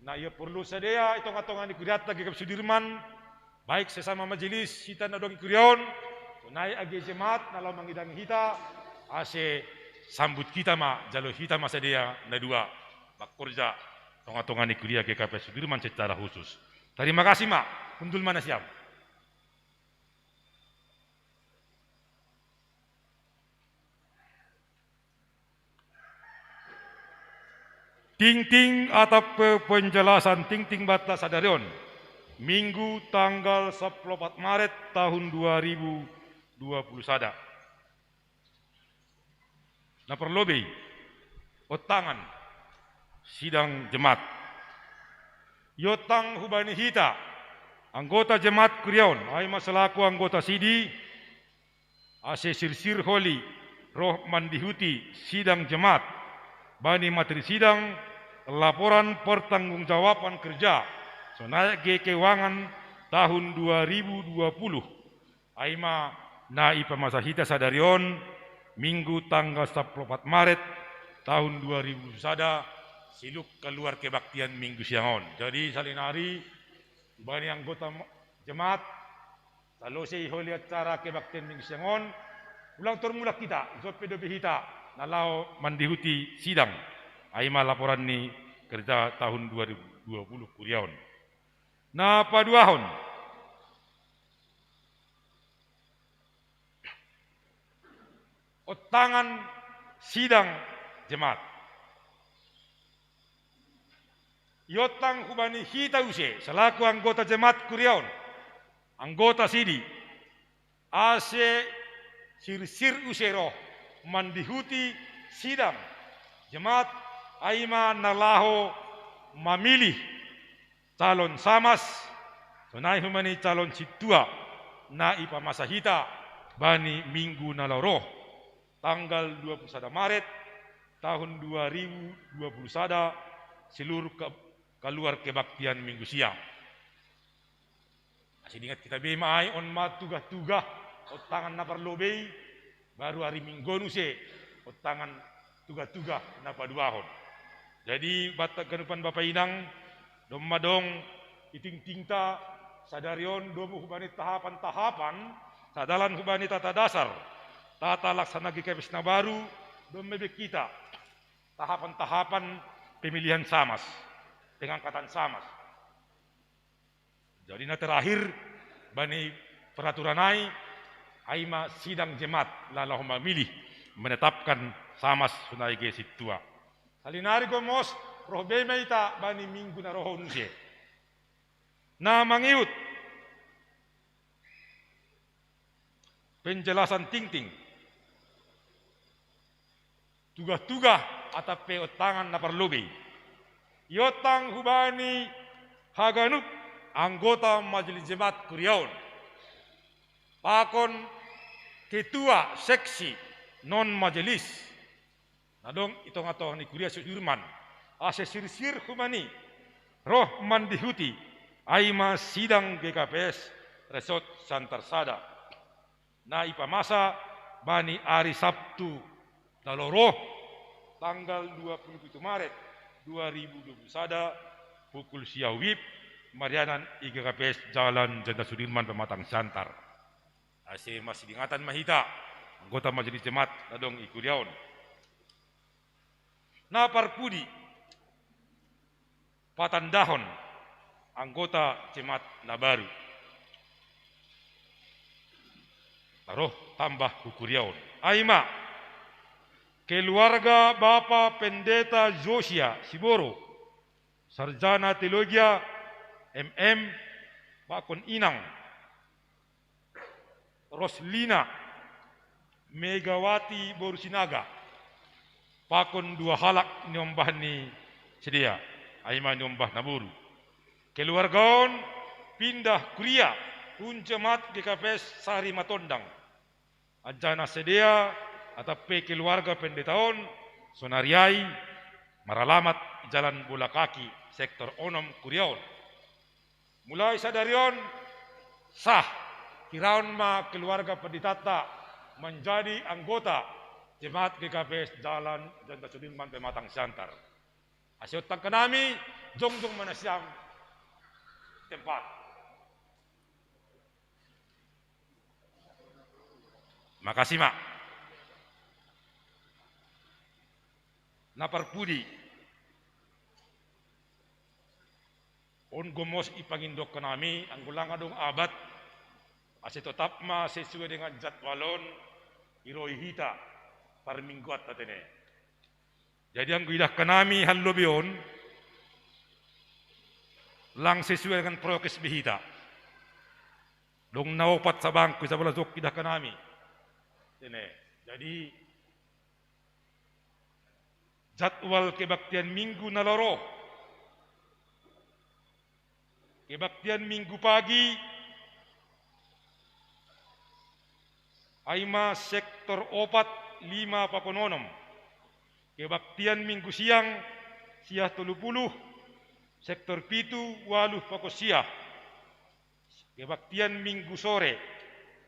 Na ia porlu sidea i tonga-tonga ni kuriata G K P S Sudirman, baik sesama majelis hita na adong i kuria on, sonai age jemaat na laho mangidangi hita, ase sambut hita ma, jalo hita ma sidea na dua mangkorja tonga-tonga ni kuria G K P S Sudirman secara khusus. Tarima kasih ma, hundul ma nasiam. Tingting atap pe penjelasan tingting banta sadari on, Minggu tanggal sampulu opat Maret tahun dua ribu dua puluh sada. Na parlobei, ottangan sidang jemaat. Iottang hubani hita, anggota jemaat kuriaon, ai ma selaku anggota sidi, ase sirsir holi roh mandihuti sidang jemaat, bani materi sidang laporan pertanggungjawaban kerja, sonai ge keuangan tahun dua ribu dua puluh. Ai ma na ipamasa hita sadari on, Minggu tanggal sampulu opat Maret tahun dua ribu sada, siluk kaluar kebaktian Minggu siang on. Jadi salinari, bani anggota ma-, jemaat, salosei holi acara kebaktian Minggu siang on, ulang tormula hita, jope dope hita, na laho mandihuti sidang. Ai ma laporan ni kerja tahun dua ribu dua puluh kuria on. Na paduahon, ottangan sidang jemaat. Iottang hubani hita use, selaku anggota jemaat kuria on, anggota sidi, ase sirsir use roh mandihuti sidang jemaat, ai ma na laho mamilih calon samas, sonai hubani calon sintua, na ipamasa hita bani Minggu na laho roh, tanggal dua puluh sada Maret tahun dua ribu dua puluh sada, silur ka-, kaluar kebaktian Minggu siang. Ase diingat hita be ma ai, on ma tugah-tugah, ottangan na parlobei, baru ari Minggu on use, ottangan tugah-tugah na paduahon. Jadi, banta haganupan bapa inang, domma dong i tingtingta sadari on domu hubani tahapan-tahapan, sadalan hubani tata dasar, tata laksana G K P S na baru, domma be hita tahapan-tahapan pemilihan samas, pengangkatan samas. Jadi na terakhir bani peraturan ai, ai ma sidang jemaat na laho mamilih, menetapkan samas sonai ge sintua. Salinari gomos, roh be ma hita bani Minggu na roh on use. Na mangihut penjelasan tingting, tugah-tugah atap pe ottangan na parlobei. Iottang hubani haganup anggota majelis jemaat kuria on, pakon ketua seksi non majelis, na dong i tonga-tonga ni kuria Sudirman, ase sirsir hubani roh mandihuti, ai ma sidang G K P S Resort Siantar Sada, na ipamasa bani ari Sabtu na laho roh, tanggal dua puluh pitu Maret dua ribu dua puluh sada, pukul sia WIB, marianan i G K P S Jalan Jenderal Sudirman Pematang Siantar. Ase masidiringatan ma hita, anggota majelis jemaat na dong i kuria on. Na parpudi, patandahon anggota jemaat na baru na roh tambah hu kuria on. Ai ma, keluarga Bapa Pendeta Josia Siboro, sarjana teologia, M M, pakon inang Roslina Megawati boru Sinaga, pakon dua halak niombah ni sidea, ai ma niombah na boru. Keluarga on pindah kuria hun jemaat G K P S Sari Matondang. Anjaha na sidea atap pe keluarga pendeta on, sonari ai maralamat i Jalan Bola Kaki, sektor onom kuria on. Mulai sadari on, sah hiraon ma keluarga pendetanta manjadi anggota jemaat G K P S Jalan Jenderal Sudirman Pematang Siantar. Ase ottangkan nami, jongjong ma nasiam tempat. Makasih ma. Na parpudi, on gomos i pangindokkon nami, anggo langa dong abat, ase totap ma sesuai dengan jadwal on, iroi hita parmingguanta tene. Jadi anggo idahkan nami hallobei on, lang sesuai dengan prokes be hita. Dong na opat sabangku, sabola jok idahkan nami. Tene. Jadi Jadwal kebaktian Minggu na laho ro. Kebaktian Minggu pagi, ai ma sektor opat, lima pakon onom. Kebaktian Minggu siang, sia tolu puluh, sektor pitu, ualuh pakon sia. Kebaktian Minggu sore,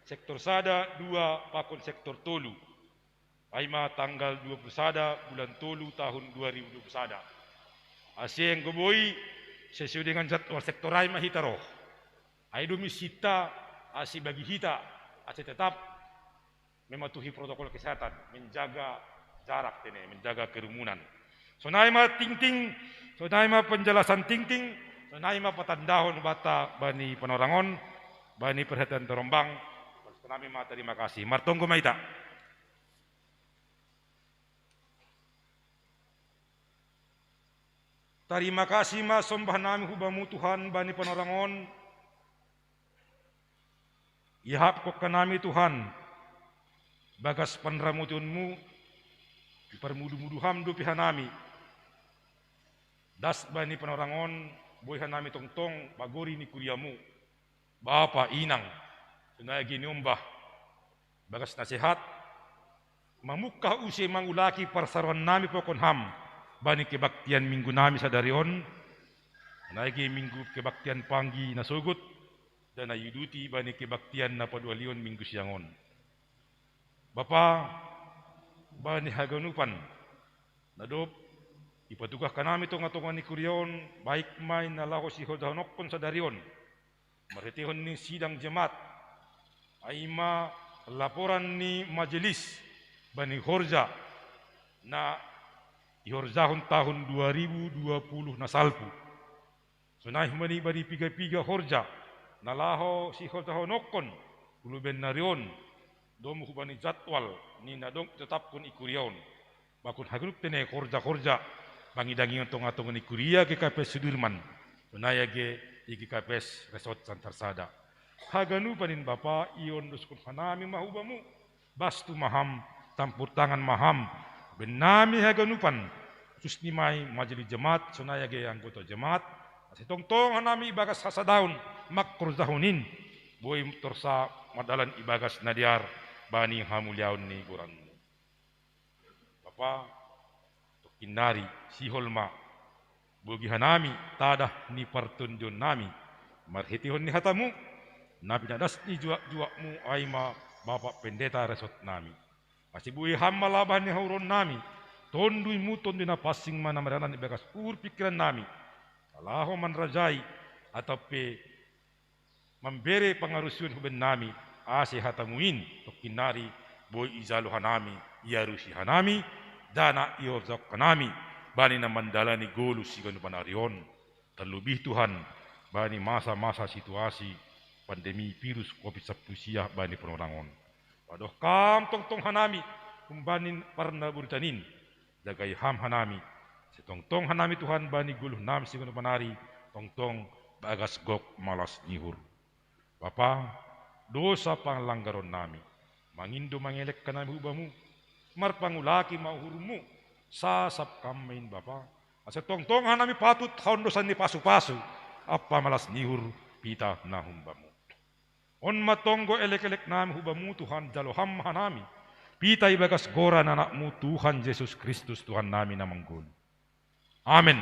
sektor sada, dua pakon sektor tolu. Ai ma tanggal dua puluh sada bulan tolu tahun dua ribu dua puluh sada. Ase anggo boi sesuai dengan jadwal sektor ai ma hita ro. Ai do missinta ase bagi hita ase tetap mematuhi protokol kesehatan, menjaga jarak tene, menjaga kerumunan. Sonai ma tingting, sonai ma penjelasan tingting, sonai ma patandahon banta bani panorang on, bani perhatian torombang. Nami ma tarima kasih. Martonggo ma hita. Tarima kasih ma sombah nami hu Bamu Tuhan bani panorang on. Iahapkon hanami Tuhan bagas panramotionMu, diparmudu-mudu Ham dope hanami. Das bani panorang on, boi hanami tongtong pagori ni kuriaMu, bapa, inang, sonai age niombah, bagas na sehat, mamungkah use mangulaki parsaroan nami pakon Ham, bani kebaktian Minggu nami sadari on, sonai age Minggu kebaktian pagi na sogot, dan na iuduti bani kebaktian na paduahalion Minggu siang on. Bapa, bani haganupan na dob ipatugah hanami tonga-tonga ni kuria on, baik ma i na laho siholjahononkon sadari on, marhiteihon ni sidang jemaat, ai ma laporan ni majelis bani horja na ihorjahon tahun dua ribu dua puluh na salpu. Sonai hubani bani piga-piga horja na laho siholjahononkon hu lobeian ni ari on, domu hubani jadwal ni na dong itetapkon i kuria on. Pakon haganup tene horja-horja pangidangion tonga-tonga ni kuria G K P S Sudirman, sonai age i G K P S Resort Santar Sada. Haganupan in Bapa, iondoskon hanami ma hu Bamu, bastu ma Ham, campur tangan ma Ham, bennami haganupan, khusus ni ma i majelis jemaat, sonai age anggota jemaat, ase tongtong hanami ibagas hasadaon mangkorjahon in, boi torsa mardalan ibagas na dear bani hamuliaon ni goranMu. Bapa, tongkin nari, sihol ma, bogi hanami tadah ni partondionnami, marhiteihon ni hataMu, na pinadas ni juak-juakMu, ai ma Bapa Pendeta Resort nami. Ase boi Ham ma labah ni hauruonnami, TondiMu, Tonduy Napansing ma na mardalan ibagas uhur pingkirannami, na laho manrajai atap pe mambere pangarusion hu bennami, ase hataMu in tongkin nari boi ijalo hanami, iarusi hanami, ndada ihorjahon hanami, bani na mandalani ngolu siganup ari on. Terlebih Tuhan, bani masa-masa situasi pandemi virus covid sampulu sia bani panorang on. Padoh Ham tongtong hanami humbani parnaboritan in, jagai Ham hanami, ase tongtong hanami Tuhan bani ngoluhnami siganup ari, tongtong bagas gok malas ni uhur. Bapa, dosa pangalanggaronnami, mangindo mangelek hanami hu Bamu, marpangulaki ma uhurMu, sasap Ham ma in Bapa, ase tongtong hanami patut haondosan ni pasu-pasu ampa malas ni uhur pitah na hum Bamu. On ma tonggo elek-eleknami hu Bamu Tuhan, jalo Ham ma hanami, pitah ibagas goran AnakMu Tuhan Jesus Kristus Tuhannami na manggoluh. Amen.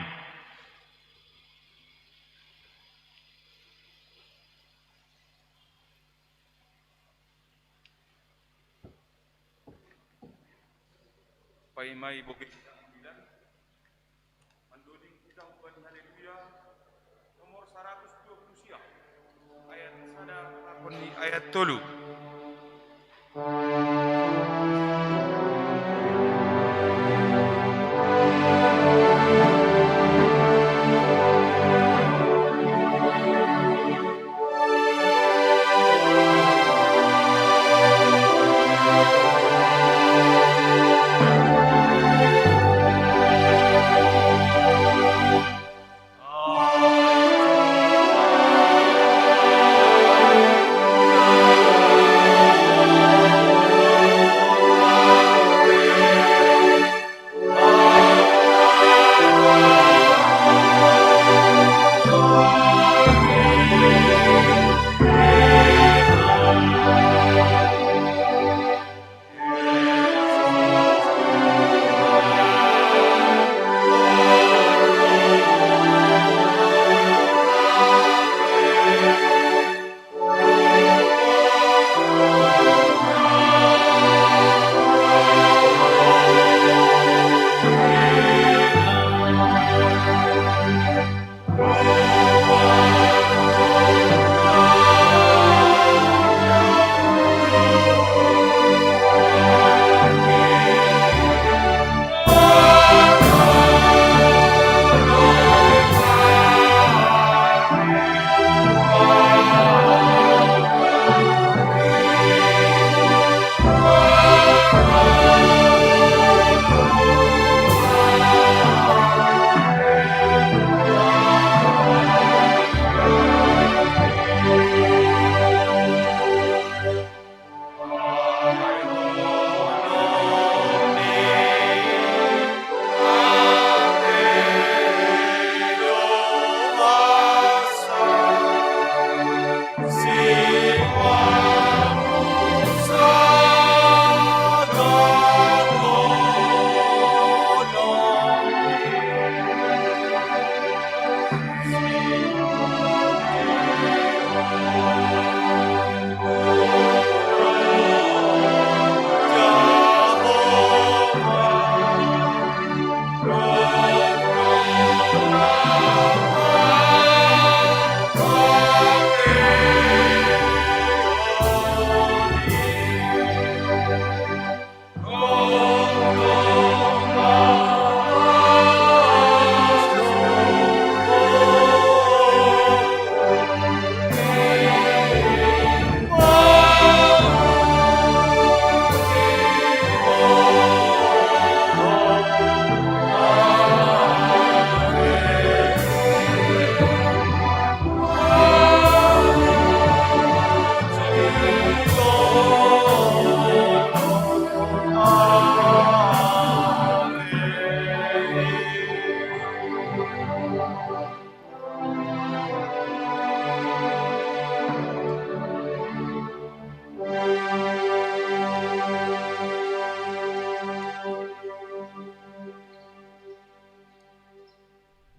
Paima i bogei. Mandoding kita humbani Haleluya nomor saratus dua puluh sia, ayat sada, lakon ni ayat tolu.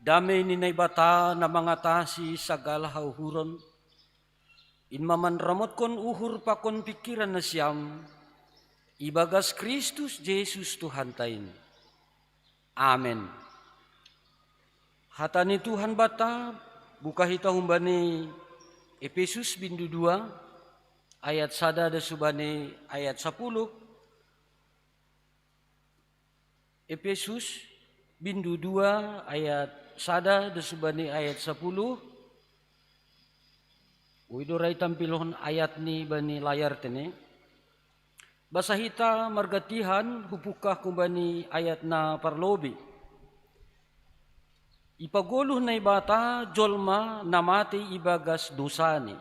Dame ni Naibata na mangatasi sagala hauhuron, in mamanramotkon uhur pakon pikiran nasiam, ibagas Kristus Jesus Tuhanta in. Amen. Hata ni Tuhan Bata, buka hita humbani Epesus bindu dua, ayat sada da subani ayat sapuluh. Epesus bindu dua ayat sada da subani ayat sapuluh. Uido rai tampilhon ayat ni bani layar tene. Basa hita margatihan hupukah kumbani ayat na parlobi. Ipagoluh Naibata jolma na matei ibagas dosani.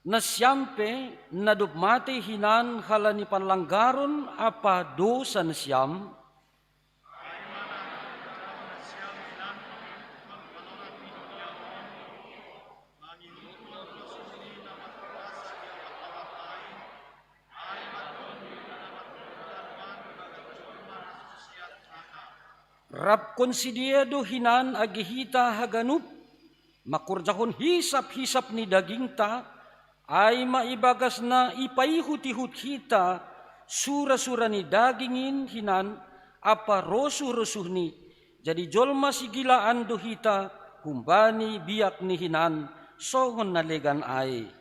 Nasiam pe na dob matei hinan halani panlanggaron ampa dosa nasiam, rapkon sidea do hinan age hita haganup mangkorjahon hisap-hisap ni dagingta, ai ma ibagas na ipaihut-ihut hita sura-sura ni daging in hinan ampa rosuh-rosuhni, jadi jolma sigilaan do hita humbani biak ni hinan songon na legan ai.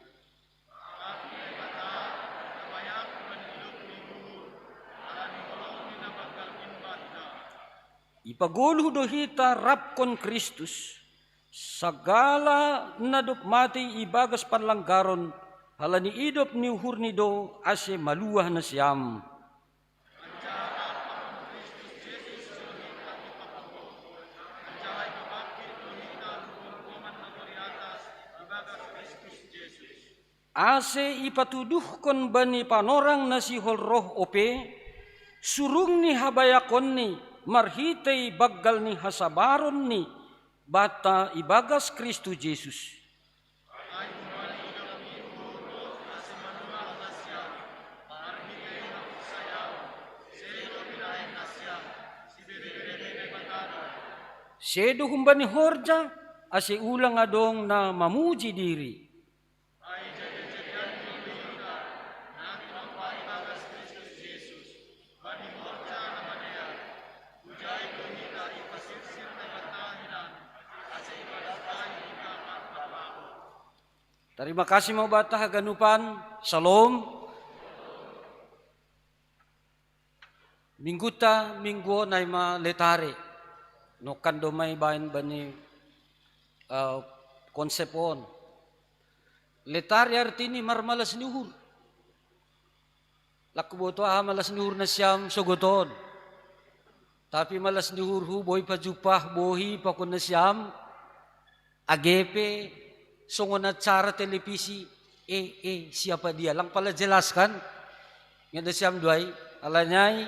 Ipagoluh do hita rapkon Kristus, sagala na dob matei ibagas panlanggaron, halani idop ni uhurni do ase maluah nasiam. Ase ipatuduhkon bani panorang na sihol roh ope, surung ni habayakonni marhitei banggal ni hasabaronni banta ibagas Kristus Jesus. Sedo humbani horja, ase ulang adong na mamuji diri. Tarima kasih ma Bata haganupan. Salom. Mingguta minggu on ai ma letare. Nongkan do ma ibaen bani, eh, konsep on. Letare artini marmalas ni uhur. Lang huboto aha malas ni uhur nasiam sogot on. Tapi malas ni uhurhu boi pajumpah bohi pakon nasiam, age pe songon acara televisi, eh, eh, siapa dia? Lang pala jelas kan? Ingat nasiam do ai, alani ai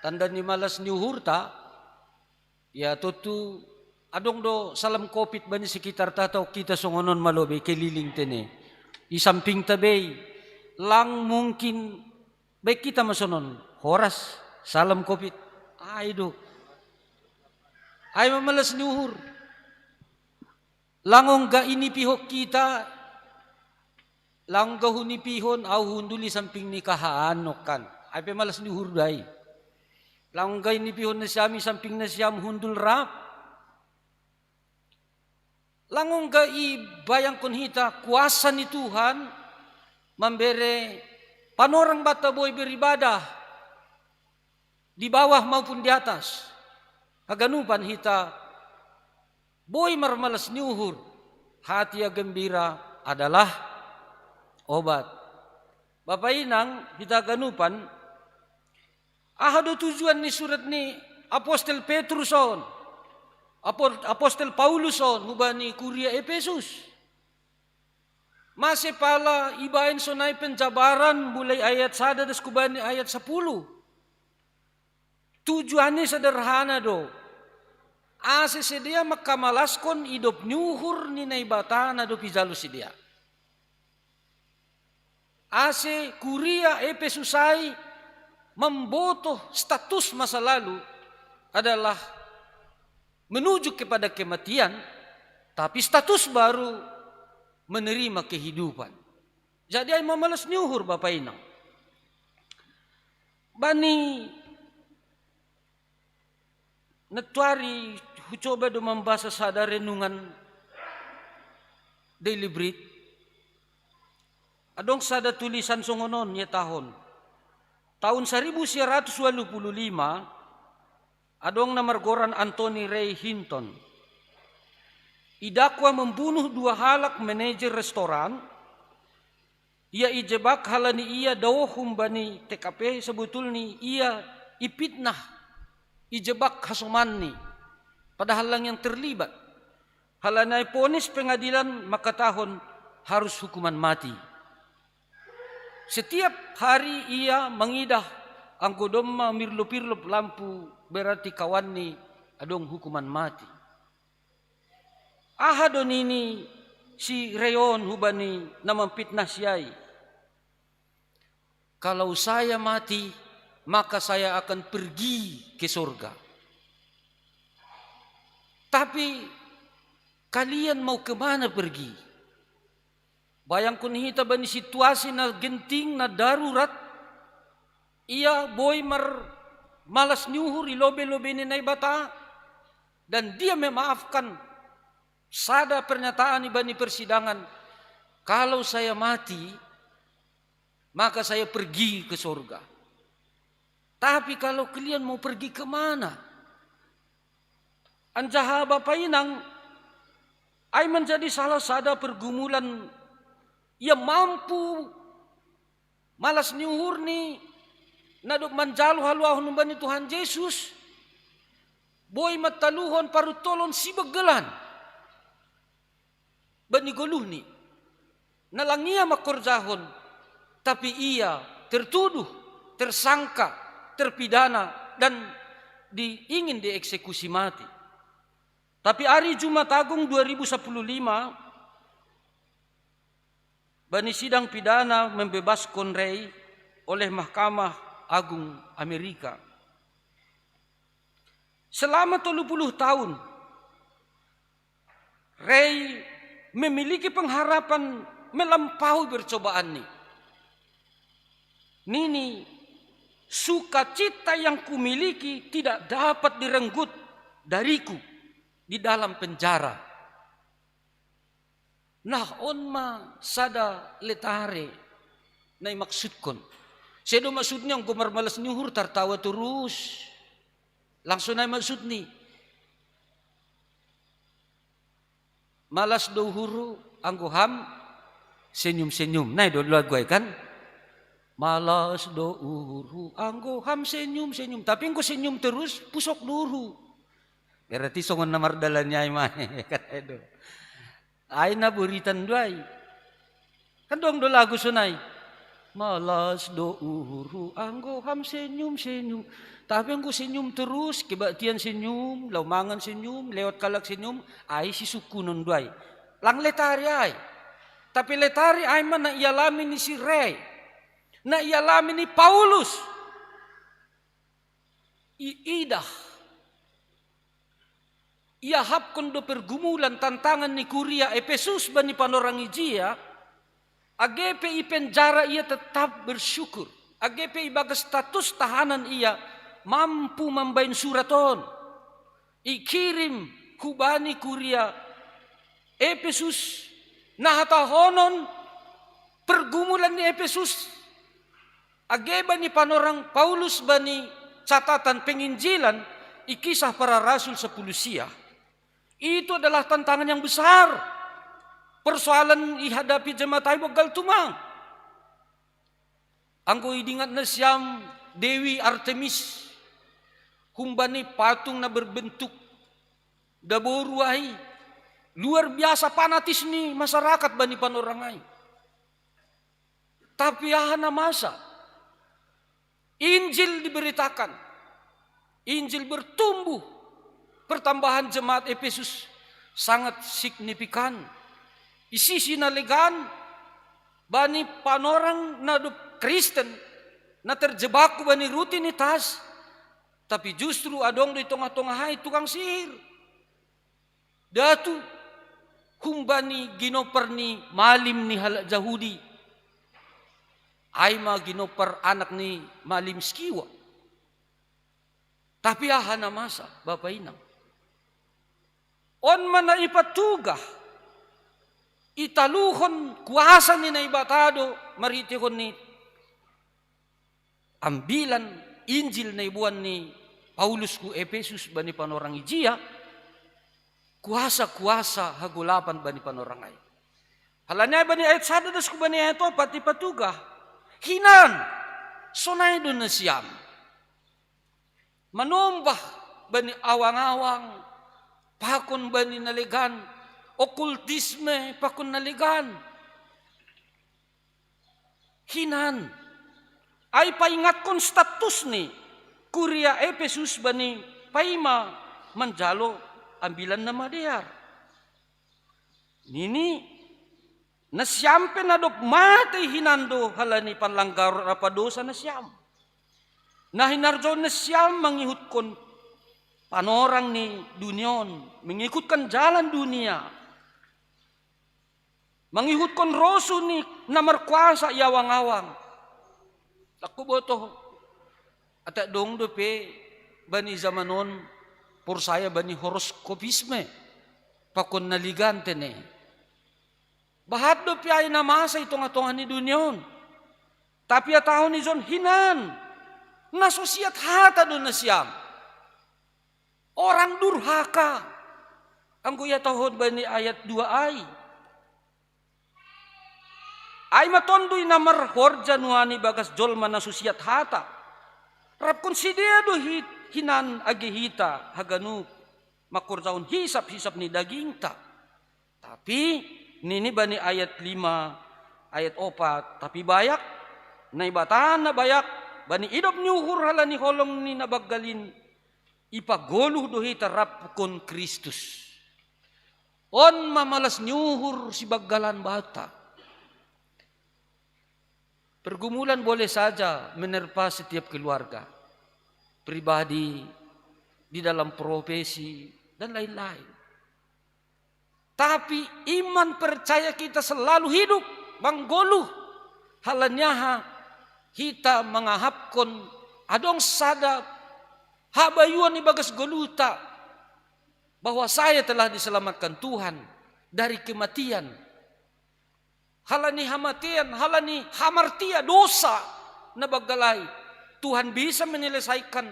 tanda ni malas ni uhurta, ya tontu adong do salam covid bani sekitarta atau hita songon on ma lobei keliling tene. Di sampingta bei, lang mungkin baen hita ma sonon, horas, salam covid. Ai do. Ai ma malas ni uhur. Lang ongga inipihon hita, lang ongga hunipihon au hundul di samping ni kahaan nongkan. Ai pe malas ni uhur do ai. Lang ongga inipihon nasiam di samping nasiam hundul rap. Lang ongga ibayangkon hita kuasa ni Tuhan mambere panorang banta boi beribadah di bawah maupun di atas. Haganupan hita boi marmalas ni uhur. Hati yang gembira adalah obat. Bapa inang, hita haganupan, aha do tujuan ni surat ni apostel Petrus on, apo-, apostel Paulus on hubani kuria Epesus? Mase pala ibaen sonai penjabaran mulai ayat sada das hubani ayat sapuluh? Tujuanna sederhana do, ase sidea mangkamalaskon idop ni uhur ni Naibata na dob ijalo sidea. Ase kuria Epesus ai mambotoh status masa lalu adalah menuju kepada kematian, tapi status baru menerima kehidupan. Jadi ai mamalas ni uhur Bapa Inang. Bani nattuari hucoba do mambasa sada renungan Daily Bread. Adong sada tulisan songon on ihatahon. Tahun seribu sembilan ratus walu puluh lima, adong na margoran Anthony Ray Hinton. Idakwa membunuh dua halak manajer restoran, ia ijebak halani ia dao humbani T K P, sebetulni ia ipitnah, ijebak hasomanni, padahal lang yang terlibat. Halani ai ponis pengadilan mangkatahon harus hukuman mati. Setiap hari ia mangidah anggo domma mirlop-irlop lampu, berarti kawanni adong hukuman mati. Aha do nini si Ray on hubani na mampitnah si ai? Kalau saya mati, maka saya akan pergi ke sorga. Tapi kalian mau kemana pergi? Bayangkon hita bani situasi na genting, na darurat, ia boi mar malas ni uhur i lobe-lobe ni Naibata, dan dia memaafkan sada pernyataan ibani persidangan, kalau saya mati, maka saya pergi ke sorga. Tapi kalau kalian mau pergi kemana? Anjaha Bapa Inang, ai menjadi salah sada pergumulan ia mampu malas ni uhurni na dob manjalo haluahon humbani Tuhan Jesus, boi mantaluhon paruntolon sibenggelan bani goluhni. Na lang ia mangkorjahon, tapi ia tertuduh, tersangka, terpidana, dan di, ingin dieksekusi mati. Tapi ari Jumat Agung dua ribu sepuluh lima, bani sidang pidana membebaskon Ray oleh Mahkamah Agung Amerika. Selama tolu puluh tahun, Ray memiliki pengharapan melampaui percobaanni. Nini, sukacita yang kumiliki tidak dapat direnggut dariku di dalam penjara. Nah, on ma sada letare na imaksudkon. Sedo maksudni anggo marmalas ni uhur tartawa torus. Langsung nai maksudni. Malas do uhurhu anggo ham senyum-senyum. Nai do lagu ai kan? Malas do uhurhu anggo ham senyum-senyum. Tapi anggo senyum terus pusok do uhurhu. Berarti songon na mardalani ai ma. Kan ai do. Ai na boritan do ai. Kan dong do lagu sonai. Malas do uhurhu anggo ham senyum-senyum. Tapi anggo senyum terus, kebaktian senyum, lau mangan senyum, lewat kalak senyum, ai sisungkunon do ai. Lang letari ai. Tapi letari ai ma na ialami ni si Ray. Na ialami ni Paulus. Iidah. Iahapkon do pergumulan tantangan ni kuria Epesus bani panorang ijia, age pe i penjara ia tetap bersyukur. Age pe ibagas status tahanan ia mampu mambaen surat on. Ikirim hubani kuria Epesus na hatahonon pergumulan ni Epesus. Age bani panorang Paulus bani catatan penginjilan i Kisah Para Rasul sepuluh sia. Itu adalah tantangan yang besar. Persoalan ihadapi jemaat ai banggal tumang. Anggo idingat nasiam Dewi Artemis, humbani patung na berbentuk daboru ai, luar biasa fanatis ni masyarakat bani panorang ai. Tapi aha na masa? Injil diberitakan. Injil bertumbuh. Pertambahan jemaat Efesus sangat signifikan. Di sisi na legan, bani panorang na dob Kristen, na terjebak bani rutinitas, tapi justru adong di tongah-tongah ai tukang sihir. Datu humbani ginompar ni malim ni halak Jahudi, ai ma ginompar anak ni malim Skiwa. Tapi aha na masa, bapa inang? On ma na ipatugah, italuhon kuasa ni Naibata do marhiteihon ni ambilan Injil na iboan ni Paulus hu Epesus bani panorang ijia, kuasa-kuasa hagolapan bani panorang ai. Halani ai bani ayat sada das hu bani ayat opat ipatugah, hinan, sonai do nasiam manombah bani awang-awang pakon bani na legan, okultisme pakon na legan. Hinan, ai paingatkon status ni kuria Epesus bani paima manjalo ambilan na madear. Nini, nasiam pe na dob matei hinan do halani panlanggaron rap dosa nasiam. Na hinarjaon nasiam mangihutkon panorang ni dunia on, mengikutkan jalan dunia, mangihutkon rosu ni na markuasa i awang-awang. Ndang huboto, ata dong dope bani zaman on porsaya bani horoskopisme pakon na legan tene. Bahat dope ai na masa i tonga-tonga ni dunia on. Tapi hatahon ijon hinan, na so siat hata do nasiam. Orang durhaka. Anggo ihatahon bani ayat dua ai, ai ma tonduy na marhorja nuan ibagas jolma na so siat hata. Rapkon sidea do hi-, hinan age hita haganup mangkorjahon hisap-hisap ni dagingta. Tapi nini bani ayat lima, ayat opat, tapi bayak, Naibata na bayak, bani idop ni uhur halani holong ni na banggal in, ipagoluh do hita rapkon Kristus. On ma malas ni uhur sibanggalan banta. Pergumulan boleh saja menerpa setiap keluarga, pribadi, di dalam profesi, dan lain-lain. Tapi iman percaya kita selalu hidup, manggoluh. Halani aha? Hita mangahapkon adong sada habayuon ibagas goluhta, bahwa saya telah diselamatkan Tuhan dari kematian. Halani hamatean, halani hamartia, dosa na banggal ai, Tuhan bisa menyelesaikan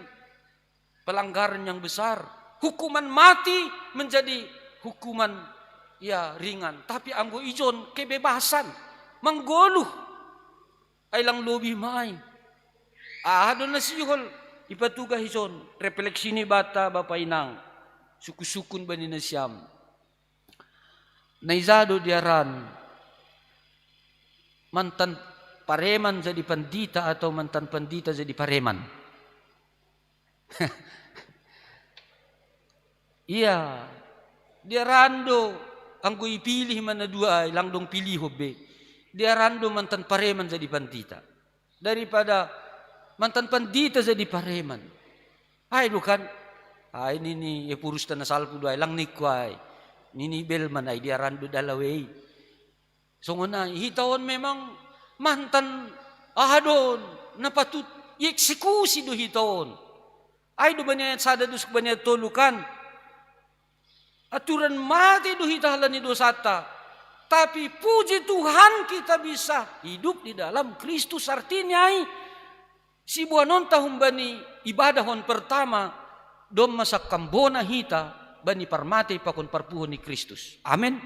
pelanggaran yang besar. Hukuman mati menjadi hukuman, ya, ringan. Tapi anggo ijon kebebasan, manggoluh, ai lang lobi ma ai. Aha do na sihol ipatugah ijon? Refleksi ni banta, bapa inang, sungkun-sungkun bani nasiam. Na ija do diaran, mantan pareman jadi pandita atau mantan pandita jadi pareman? Ia, diaran do, anggo ipilih ma na dua ai, lang dong pilihon be. Diaran do mantan pareman jadi pandita daripada mantan pandita jadi pareman. Ai do kan? Ai nini Ephorus ta na salpu do ai, lang ningku ai. Nini Bellman ai, diaran do dalawe i. Songon ai, hita on memang mantan, aha do on, na patut ieksekusi do hita on. Ai do bani ayat sada dos bani ayat tolu kan? Aturan mate do hita halani dosanta. Tapi puji Tuhan, kita bisa hidup di dalam Kristus. Artinya ai, siboanonta humbani ibadah on pertama, domma sangkambona hita bani parmate pakon parpuho ni Kristus. Amen.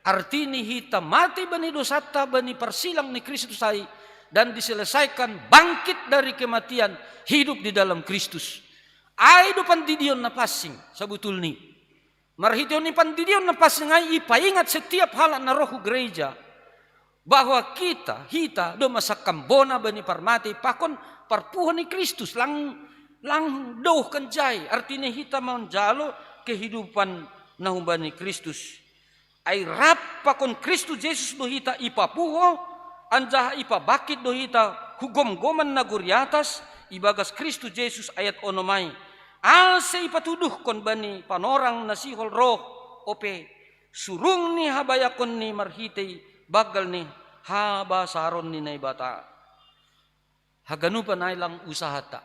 Artini hita mate bani dosanta, bani parsilang ni Kristus ai, dan diselesaikan, bangkit dari kematian, hidup di dalam Kristus. Ai do pandidion na pansing sabotulni. Marhitehon ni pandidion na pansing ai ipaingat setiap halak na ro hu gereja, bahwa kita, hita, domma sangkambona bani parmate pakon parpuho ni Kristus, lang, lang dohkan jai, artini hita manjalo kehidupan na humbani Kristus. Ai rap pakon Kristus Jesus do hita ipapuho, anjaha ipabangkit do hita hu gomgoman nagori atas, ibagas Kristus Jesus, ayat onom ai. Ase ipatuduhkon bani panorang na sihol roh, ope surungni habayakonni marhitei banggalni habasaron ni Naibata. Haganupan ai lang usahata.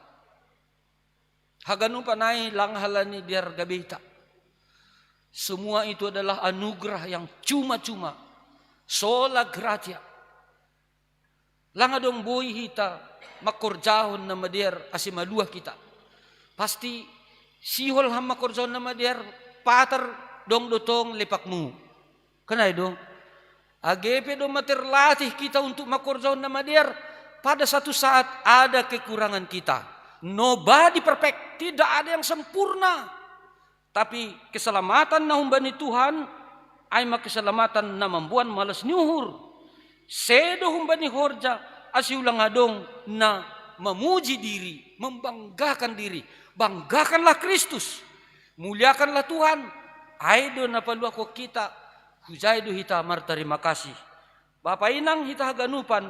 Haganupan ai lang halani dear gabeta. Semua itu adalah anugerah yang cuma-cuma. Sola gratia. Lang adong boi hita makorjahon na madear ase maluah hita. Pasti sihol ham makorjahon na madear, patar dong do tong lepakmu. Kan ai do. Age pe do materlatih kita untuk makorjahon na madear, pada satu saat ada kekurangan kita. Nobody perfect, tidak ada yang sempurna. Tapi keselamatan na humbani Tuhan, ai ma keselamatan na mamboan malas ni uhur. Sedo humbani horja, ase ulang adong na mamuji diri, membanggakan diri. Banggakanlah Kristus. Muliakanlah Tuhan. Ai do na paluahon hita, hujai do hita martarima kasih. Bapa inang hita haganupan,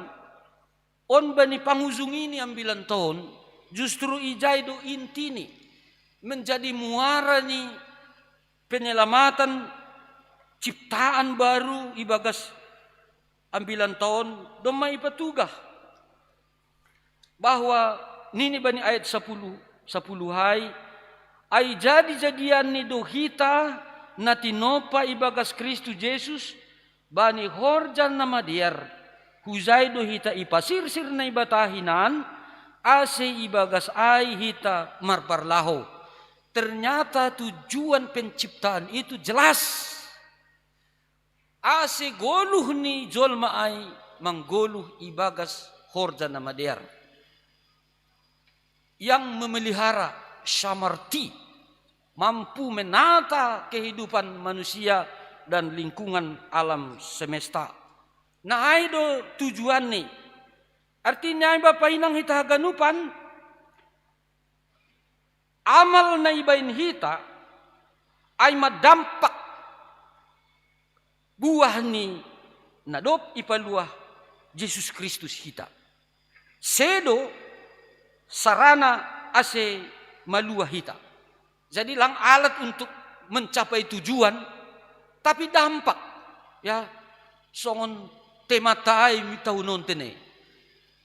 on bani pangujungi ni ambilan taon, justru ijai do intini, menjadi muara ni penyelamatan, ciptaan baru ibagas ambilan taon, domma ipatugah. Bahwa nini bani ayat sapuluh, sapuluh ai, ai jadi-jadianni do hita na tinompa ibagas Kristus Jesus, bani horja na madear, hujai do hita ipasirsir Naibata hinan, ase ibagas ai hita marparlaho. Ternyata tujuan penciptaan itu jelas. Ase goluh ni jolma ai manggoluh ibagas horja na madear. Yang memelihara samarti, mampu menata kehidupan manusia dan lingkungan alam semesta. Na ai do tujuanni. Artina ai bapa inang hita haganupan, amal na ibaen hita, ai ma dampak buah ni na dob ipaluah Jesus Kristus hita. Sedo sarana ase maluah hita. Jadi lang alat untuk mencapai tujuan, tapi dampak. Ya, songon temata ai mitahun on tene.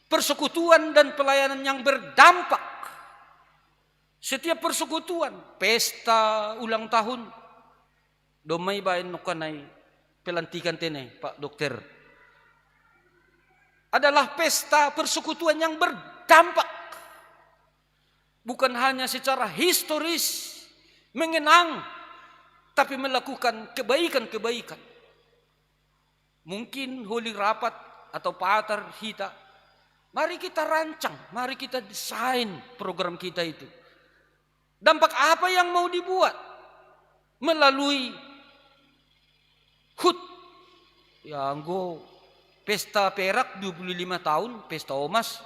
Persekutuan dan pelayanan yang berdampak. Setiap persekutuan, pesta ulang tahun, domma ibaen nongkanai pelantikan tene, Pak Dokter. Adalah pesta persekutuan yang berdampak. Bukan hanya secara historis mengenang, tapi melakukan kebaikan-kebaikan. Mungkin holi rapat atau patar hita. Mari kita rancang, mari kita desain program kita itu. Dampak apa yang mau dibuat melalui hut? Ya, anggo pesta perak dua puluh lima tahun, pesta omas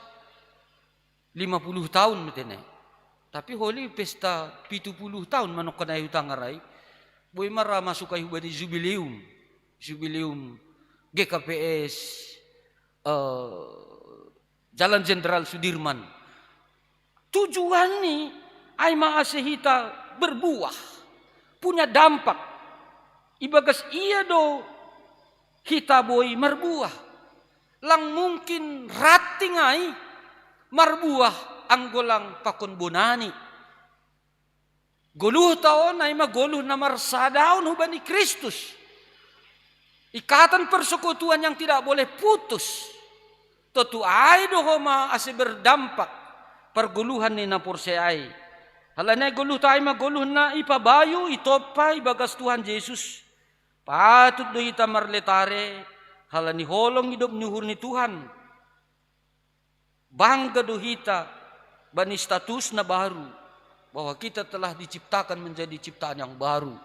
lima puluh tahun matene. Tapi holi pesta pitu puluh tahun manongkanai hutanggarai. Boi mara masukai hubani jubileum. Jubileum G K P S, eh, Jalan Jenderal Sudirman. Tujuanni ai ma ase hita berbuah, punya dampak. Ibagas ia do hita boi marbuah. Lang mungkin ranting ai marbuah anggo lang pakon bonani. Goluhta on ai ma goluh na marsadaon hubani Kristus. Ikatan persekutuan yang tidak boleh putus. Tontu ai do homa ase berdampak pargoluhan ni na porsea ai. Halani ai goluhta ai ma goluh na ipabayu itompa ibagas Tuhan Jesus. Patut do hita marletare halani holong idop ni uhur ni Tuhan. Bangga do hita bani status na baru, bahwa kita telah diciptakan menjadi ciptaan yang baru.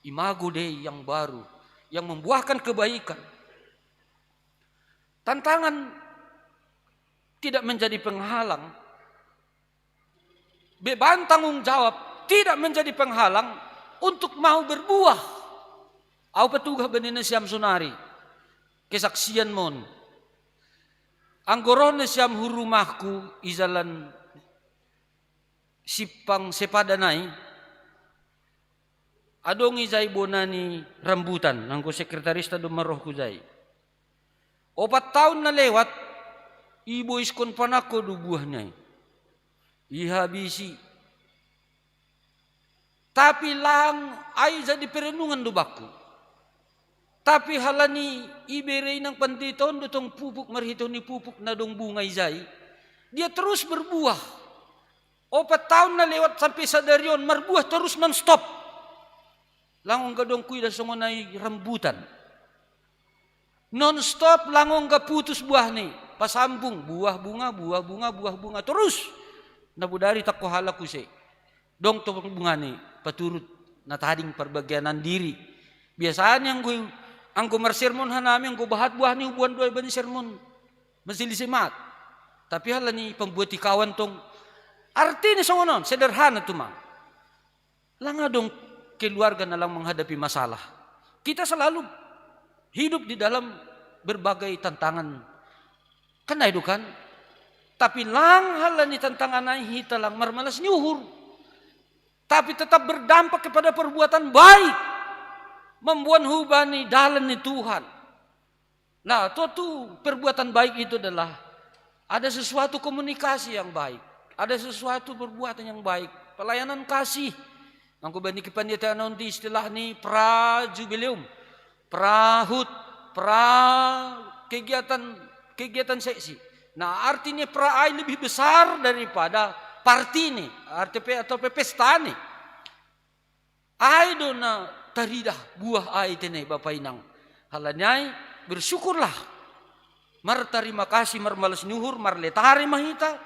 Imago Dei yang baru, yang membuahkan kebaikan. Tantangan tidak menjadi penghalang. Beban tanggung jawab tidak menjadi penghalang untuk mau berbuah. Au patugah bani nasiam sonari. Kesaksian mon. Anggo ro nasiam hu rumahku i jalan Simpang Sepadan ai, Adong i jai bona ni rambutan, nanggo sekretarista do maroh ku jai. Opat taon na lewat, iboiskon panangko do buah nai. Ihabisi. Tapi lang ai jadi perenungan do bakku. Tapi halani iberei nang pandita on do tong pupuk marhitehon ni pupuk na dong bunga i jai. Dia terus berbuah. Opat taon na lewat sampe sadari on marbuah terus non stop. Lang ongga dong kuida songon ai rambutan. Non stop lang ongga putus buahni, pasambung buah bunga, buah bunga, buah bunga terus. Na bodari tangko halak use. Dong tong bungani paturut na tading parbagianan diri. Biasani anggo, anggo marsermon hanami anggo bahat buahni hubuan do ai bani sermon. Majelis Jemaat. Tapi halani pambuat i kawan tong. Artini songon on, sederhana tuma. Lang adong keluarga na lang menghadapi masalah. Kita selalu hidup di dalam berbagai tantangan. Kan ai do kan? Tapi lang halani tantangan ai hita lang marmalas ni uhur. Tapi tetap berdampak kepada perbuatan baik. Membuat hubani dalan ni Tuhan. Nah, tentu perbuatan baik itu adalah ada sesuatu komunikasi yang baik, ada sesuatu perbuatan yang baik, pelayanan kasih. Anggo bani kepanitaan on di istilah ni pra jubileum, pra hut, pra kegiatan, kegiatan seksi. Nah, artinya pra ai lebih besar daripada parti ni, arti pe atau pe pesta ni. Ai do na taridah buah ai tene bapa inang. Halani ai bersyukurlah. Martarima kasih, marmalas ni uhur, marletare ma hita.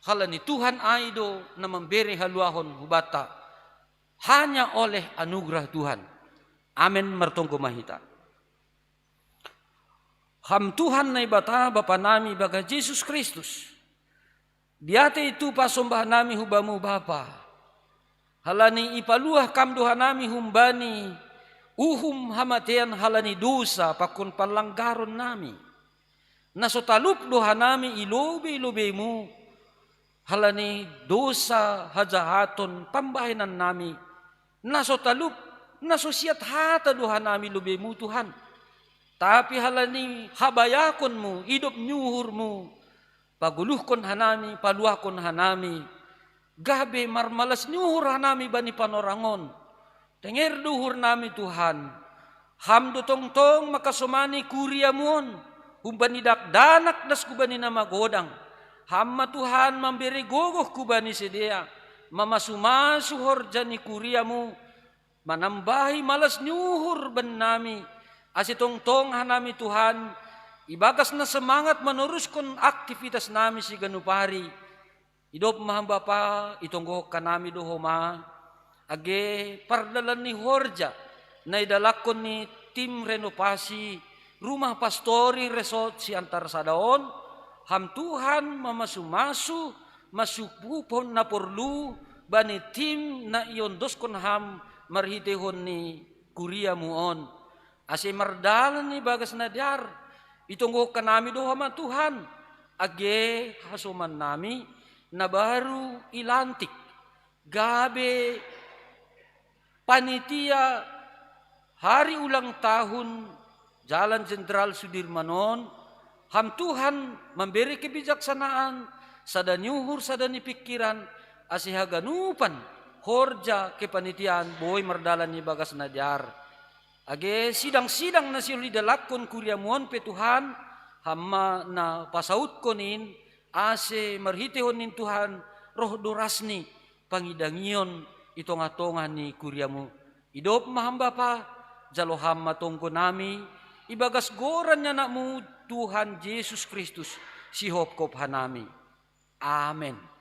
Halani Tuhan ai do na mambere haluahon hubanta. Hanya oleh anugerah Tuhan. Amen, martonggo ma hita. Ham Tuhan Naibata Bapa nami bagas Jesus Kristus. Diatei tu pasombah nami hu Bamu Bapa. Halani ipaluah Kam do hanami humbani uhum hamatean halani dosa pakon panlanggaron nami. Na so talup do hanami i lobei-lobeimu halani dosa hajahaton pambahenan nami. Na so talup, na so siat hata do hanami lobeimu Tuhan. Tapi halani habayakonmu, idop ni uhurmu, pagoluhkon hanami, paluahkon hanami, gabe marmalas ni uhur hanami bani panorang on. Tenger do uhur nami Tuhan, Ham do tongtong makasomani kuriamu on, humbani dakdanak das hubani na magodang. Ham ma Tuhan mambere gogoh hubani sidea, mamasu-masu horja ni kuriamu, manambahi malas ni uhur bannami, ase tongtong hanami Tuhan, ibagas na semangat manoruskon aktivitas nami siganup ari. Idop ma Ham Bapa, itonggohon hanami do homa, age pardalan ni horja, na idalakkon ni tim renovasi, rumah pastori resort Siantar Sada on, Ham Tuhan mamasu-masu, masupuphon na porlu, bani tim na iondoskon Ham marhiteihon ni kuriamu on. Ase mardalan ibagas na dear, itonggohon hanami do homa Tuhan, age hasoman nami, na baru ilantik, gabe panitia hari ulang tahun Jalan Jenderal Sudirman on, Ham Tuhan mambere kebijaksanaan, sada ni uhur, sada ni pikiran, ase haganupan horja kepanitiaan boi mardalan ibagas na dear. Age sidang-sidang na sihol idalakkon kuriamu on pe Tuhan, Ham ma na pasautkon in, ase marhiteihon in Tuhan roh do rasni pangidangion i tongah-tongah ni kuriamu. Idop ma Ham Bapa, jalo Ham ma tonggo nami, ibagas goran ni Anakmu Tuhan Jesus Kristus, sihopkop hanami. Amen.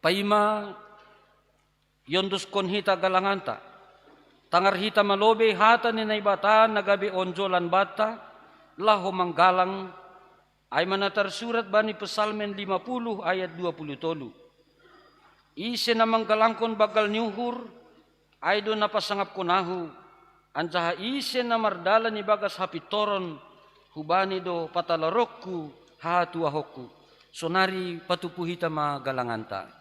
Paima Iondoskon hita galanganta. Tangar hita malobei hata ni Naibata na gabe onjolan banta, laho manggalang, ai ma na tarsurat bani Psalmen lima puluh ayat dua puluh tolu. Ise na manggalangkon banggal ni uhur, ai do na pasangapkon ahu, anjaha ise na mardalan ibagas hapintoron, hubani do patalaronku hahatuahonku. Sonari patupu hita ma galanganta.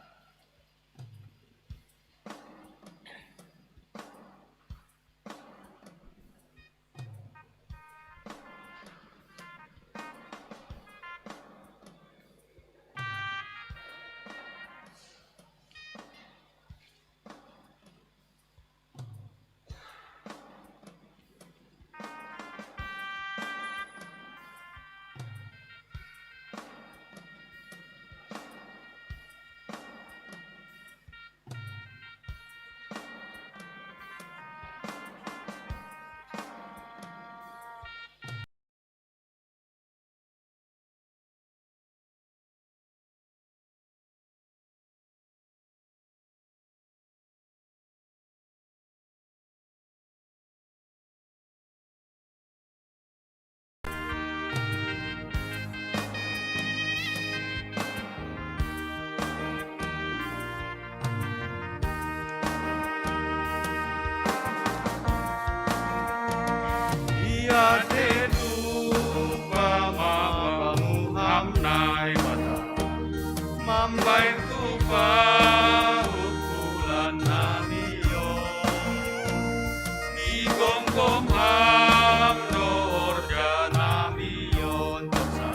Ia te tupa mapamu ham Naibata, mambahen tupa hukulan nami on. Digomgom ham do horja nami on, toksa,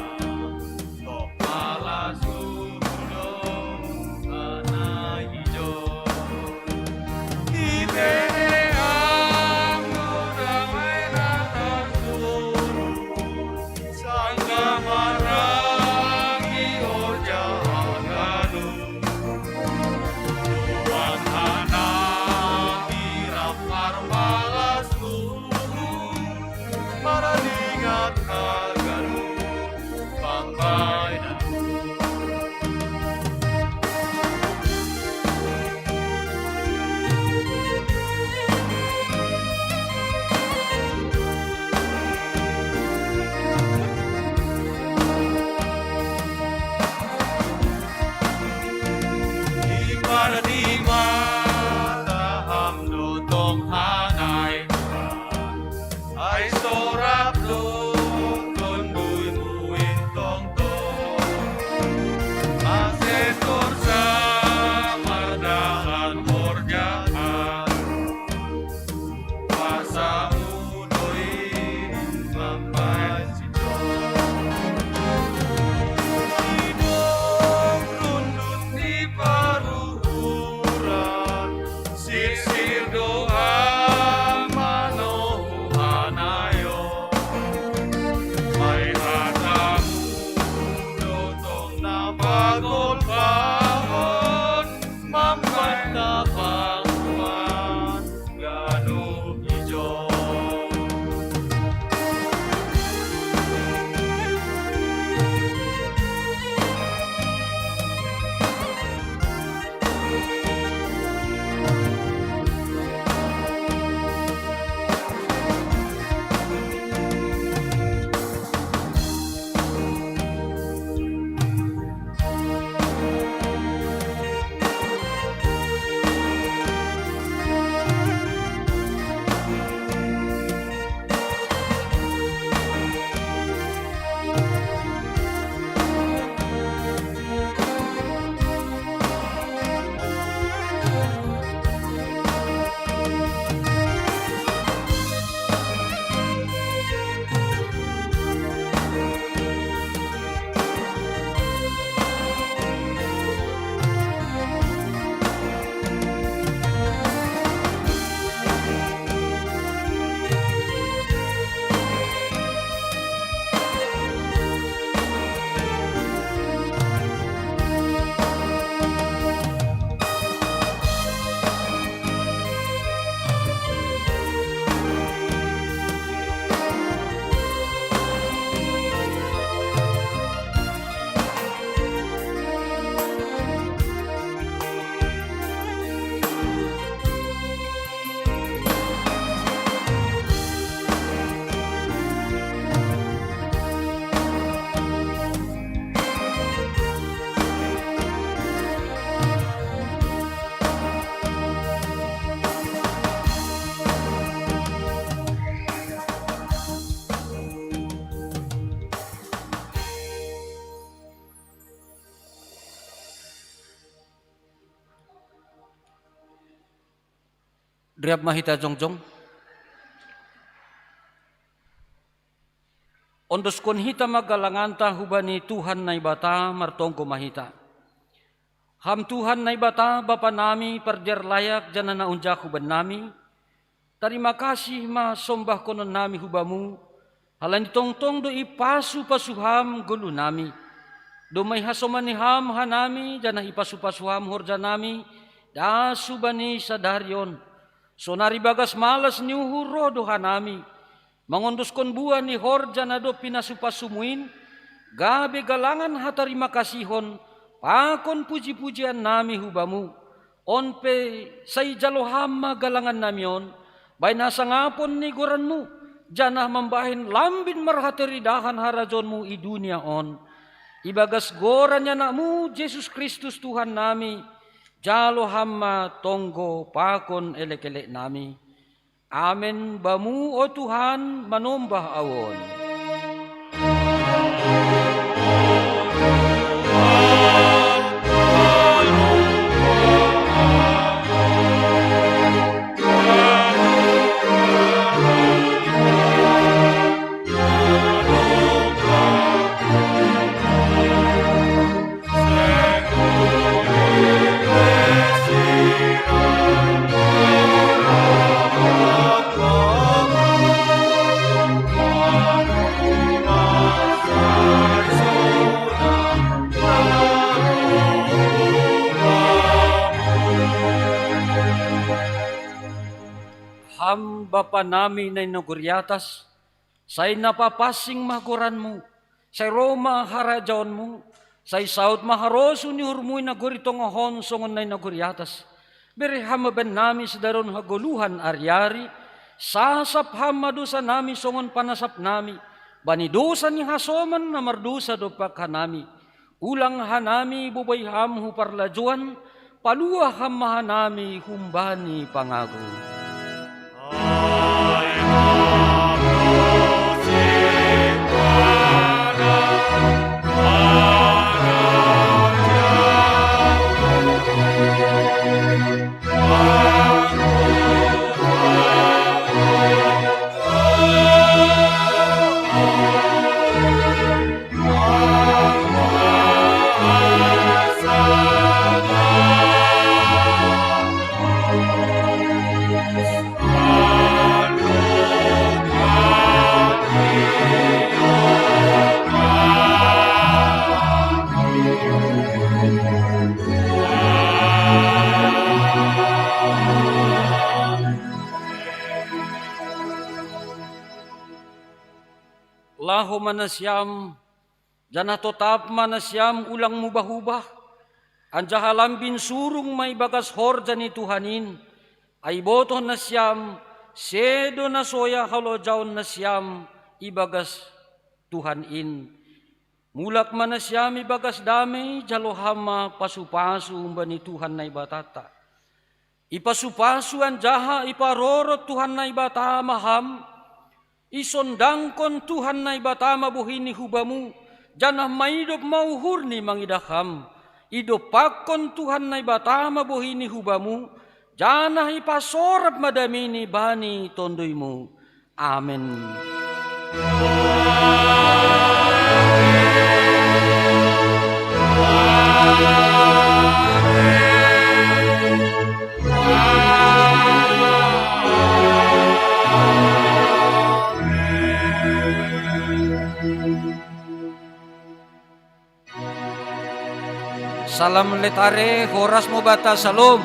toksa malas hudok hana ijo. Ibere ham do damai na tarsuruh, sanggah maranggi horja haganup. Tuhan hana hirap marmalas hudok, maringat haganup pambahenanku. Di pada di mata ham do tong hanai Tuhan. Ai sorap do tonduymu in tongtong. Mase torsa mardalan horja haganup. Kuasamu do i mambahen sintong. Didok rundut ni paruhuran, sirsir do ham manohor hanai on. Ai hatamu do tong na pagolpahon, mambahen hapangupan ganup ijo. Riap ma hita jongjong. Ondoskon hita ma galanganta hubani Tuhan Naibata, martonggo ma hita. Ham Tuhan Naibata, Bapa nami, pardear layak janah na unjak hubannami, tarima kasih ma sombahkonon nami hu Bamu, halani tongtong do ipasu-pasu Ham goluh nami. Domma ihasoman ni Ham hanami, janah ipasu-pasu Ham horja nami, das hubani sadari on. Sonari bagas malas ni uhur roh do hanami, mangondoskon buah ni horja na dob pinasu-pasumu in, gabe galangan hatarima kasihon pakon puji-pujian nami hu Bamu. On pe sai jalo Ham ma galangan nami on, bahen hasangapon ni goranMu, janah mambahen lambin marhatoridahan harajaonMu i dunia on. Ibagas goran ni AnakMu Jesus Kristus Tuhan nami, jalo Ham ma tonggo pakon elek-elek nami. Amen. Bamu, o Tuhan, manombah ahu on. Ham Bapa nami na i nagori atas, sai na papansing ma goranMu, sai roh ma harajaonMu, sai saud ma harosuh ni uhurMu i nagori tongah on songon na i nagori atas. Bere Ham ma bannami sadari on hagoluhan ari-ari, sasap Ham ma dosa nami songon panasap nami bani dosa ni hasoman na mardosa dompak hanami. Ulang hanami bobei Ham hu parlajouan, paluah Ham ma hanami humbani pangago. Laho ma nasiam, janah totap ma nasiam ulang mubah-ubah, anjaha lambin surung ma ibagas horja ni Tuhan in, ai ibotoh nasiam, sedo na soya halojaon nasiam ibagas Tuhan in. Mulak ma nasiam ibagas damei, jalo Ham ma pasu-pasu humbani Tuhan Naibatanta. Ipasu-pasu anjaha iparorot Tuhan Naibata ma Ham, isondangkon Tuhan Naibata ma bohiNi hu Bamu, janah maidop ma uhurNi mangidah Ham. Idompakkon Tuhan Naibata ma bohiNi hu Bamu, janah ipasorap ma dameiNi bani TonduyMu. Amen. Salam letare, horas mo banta, salom.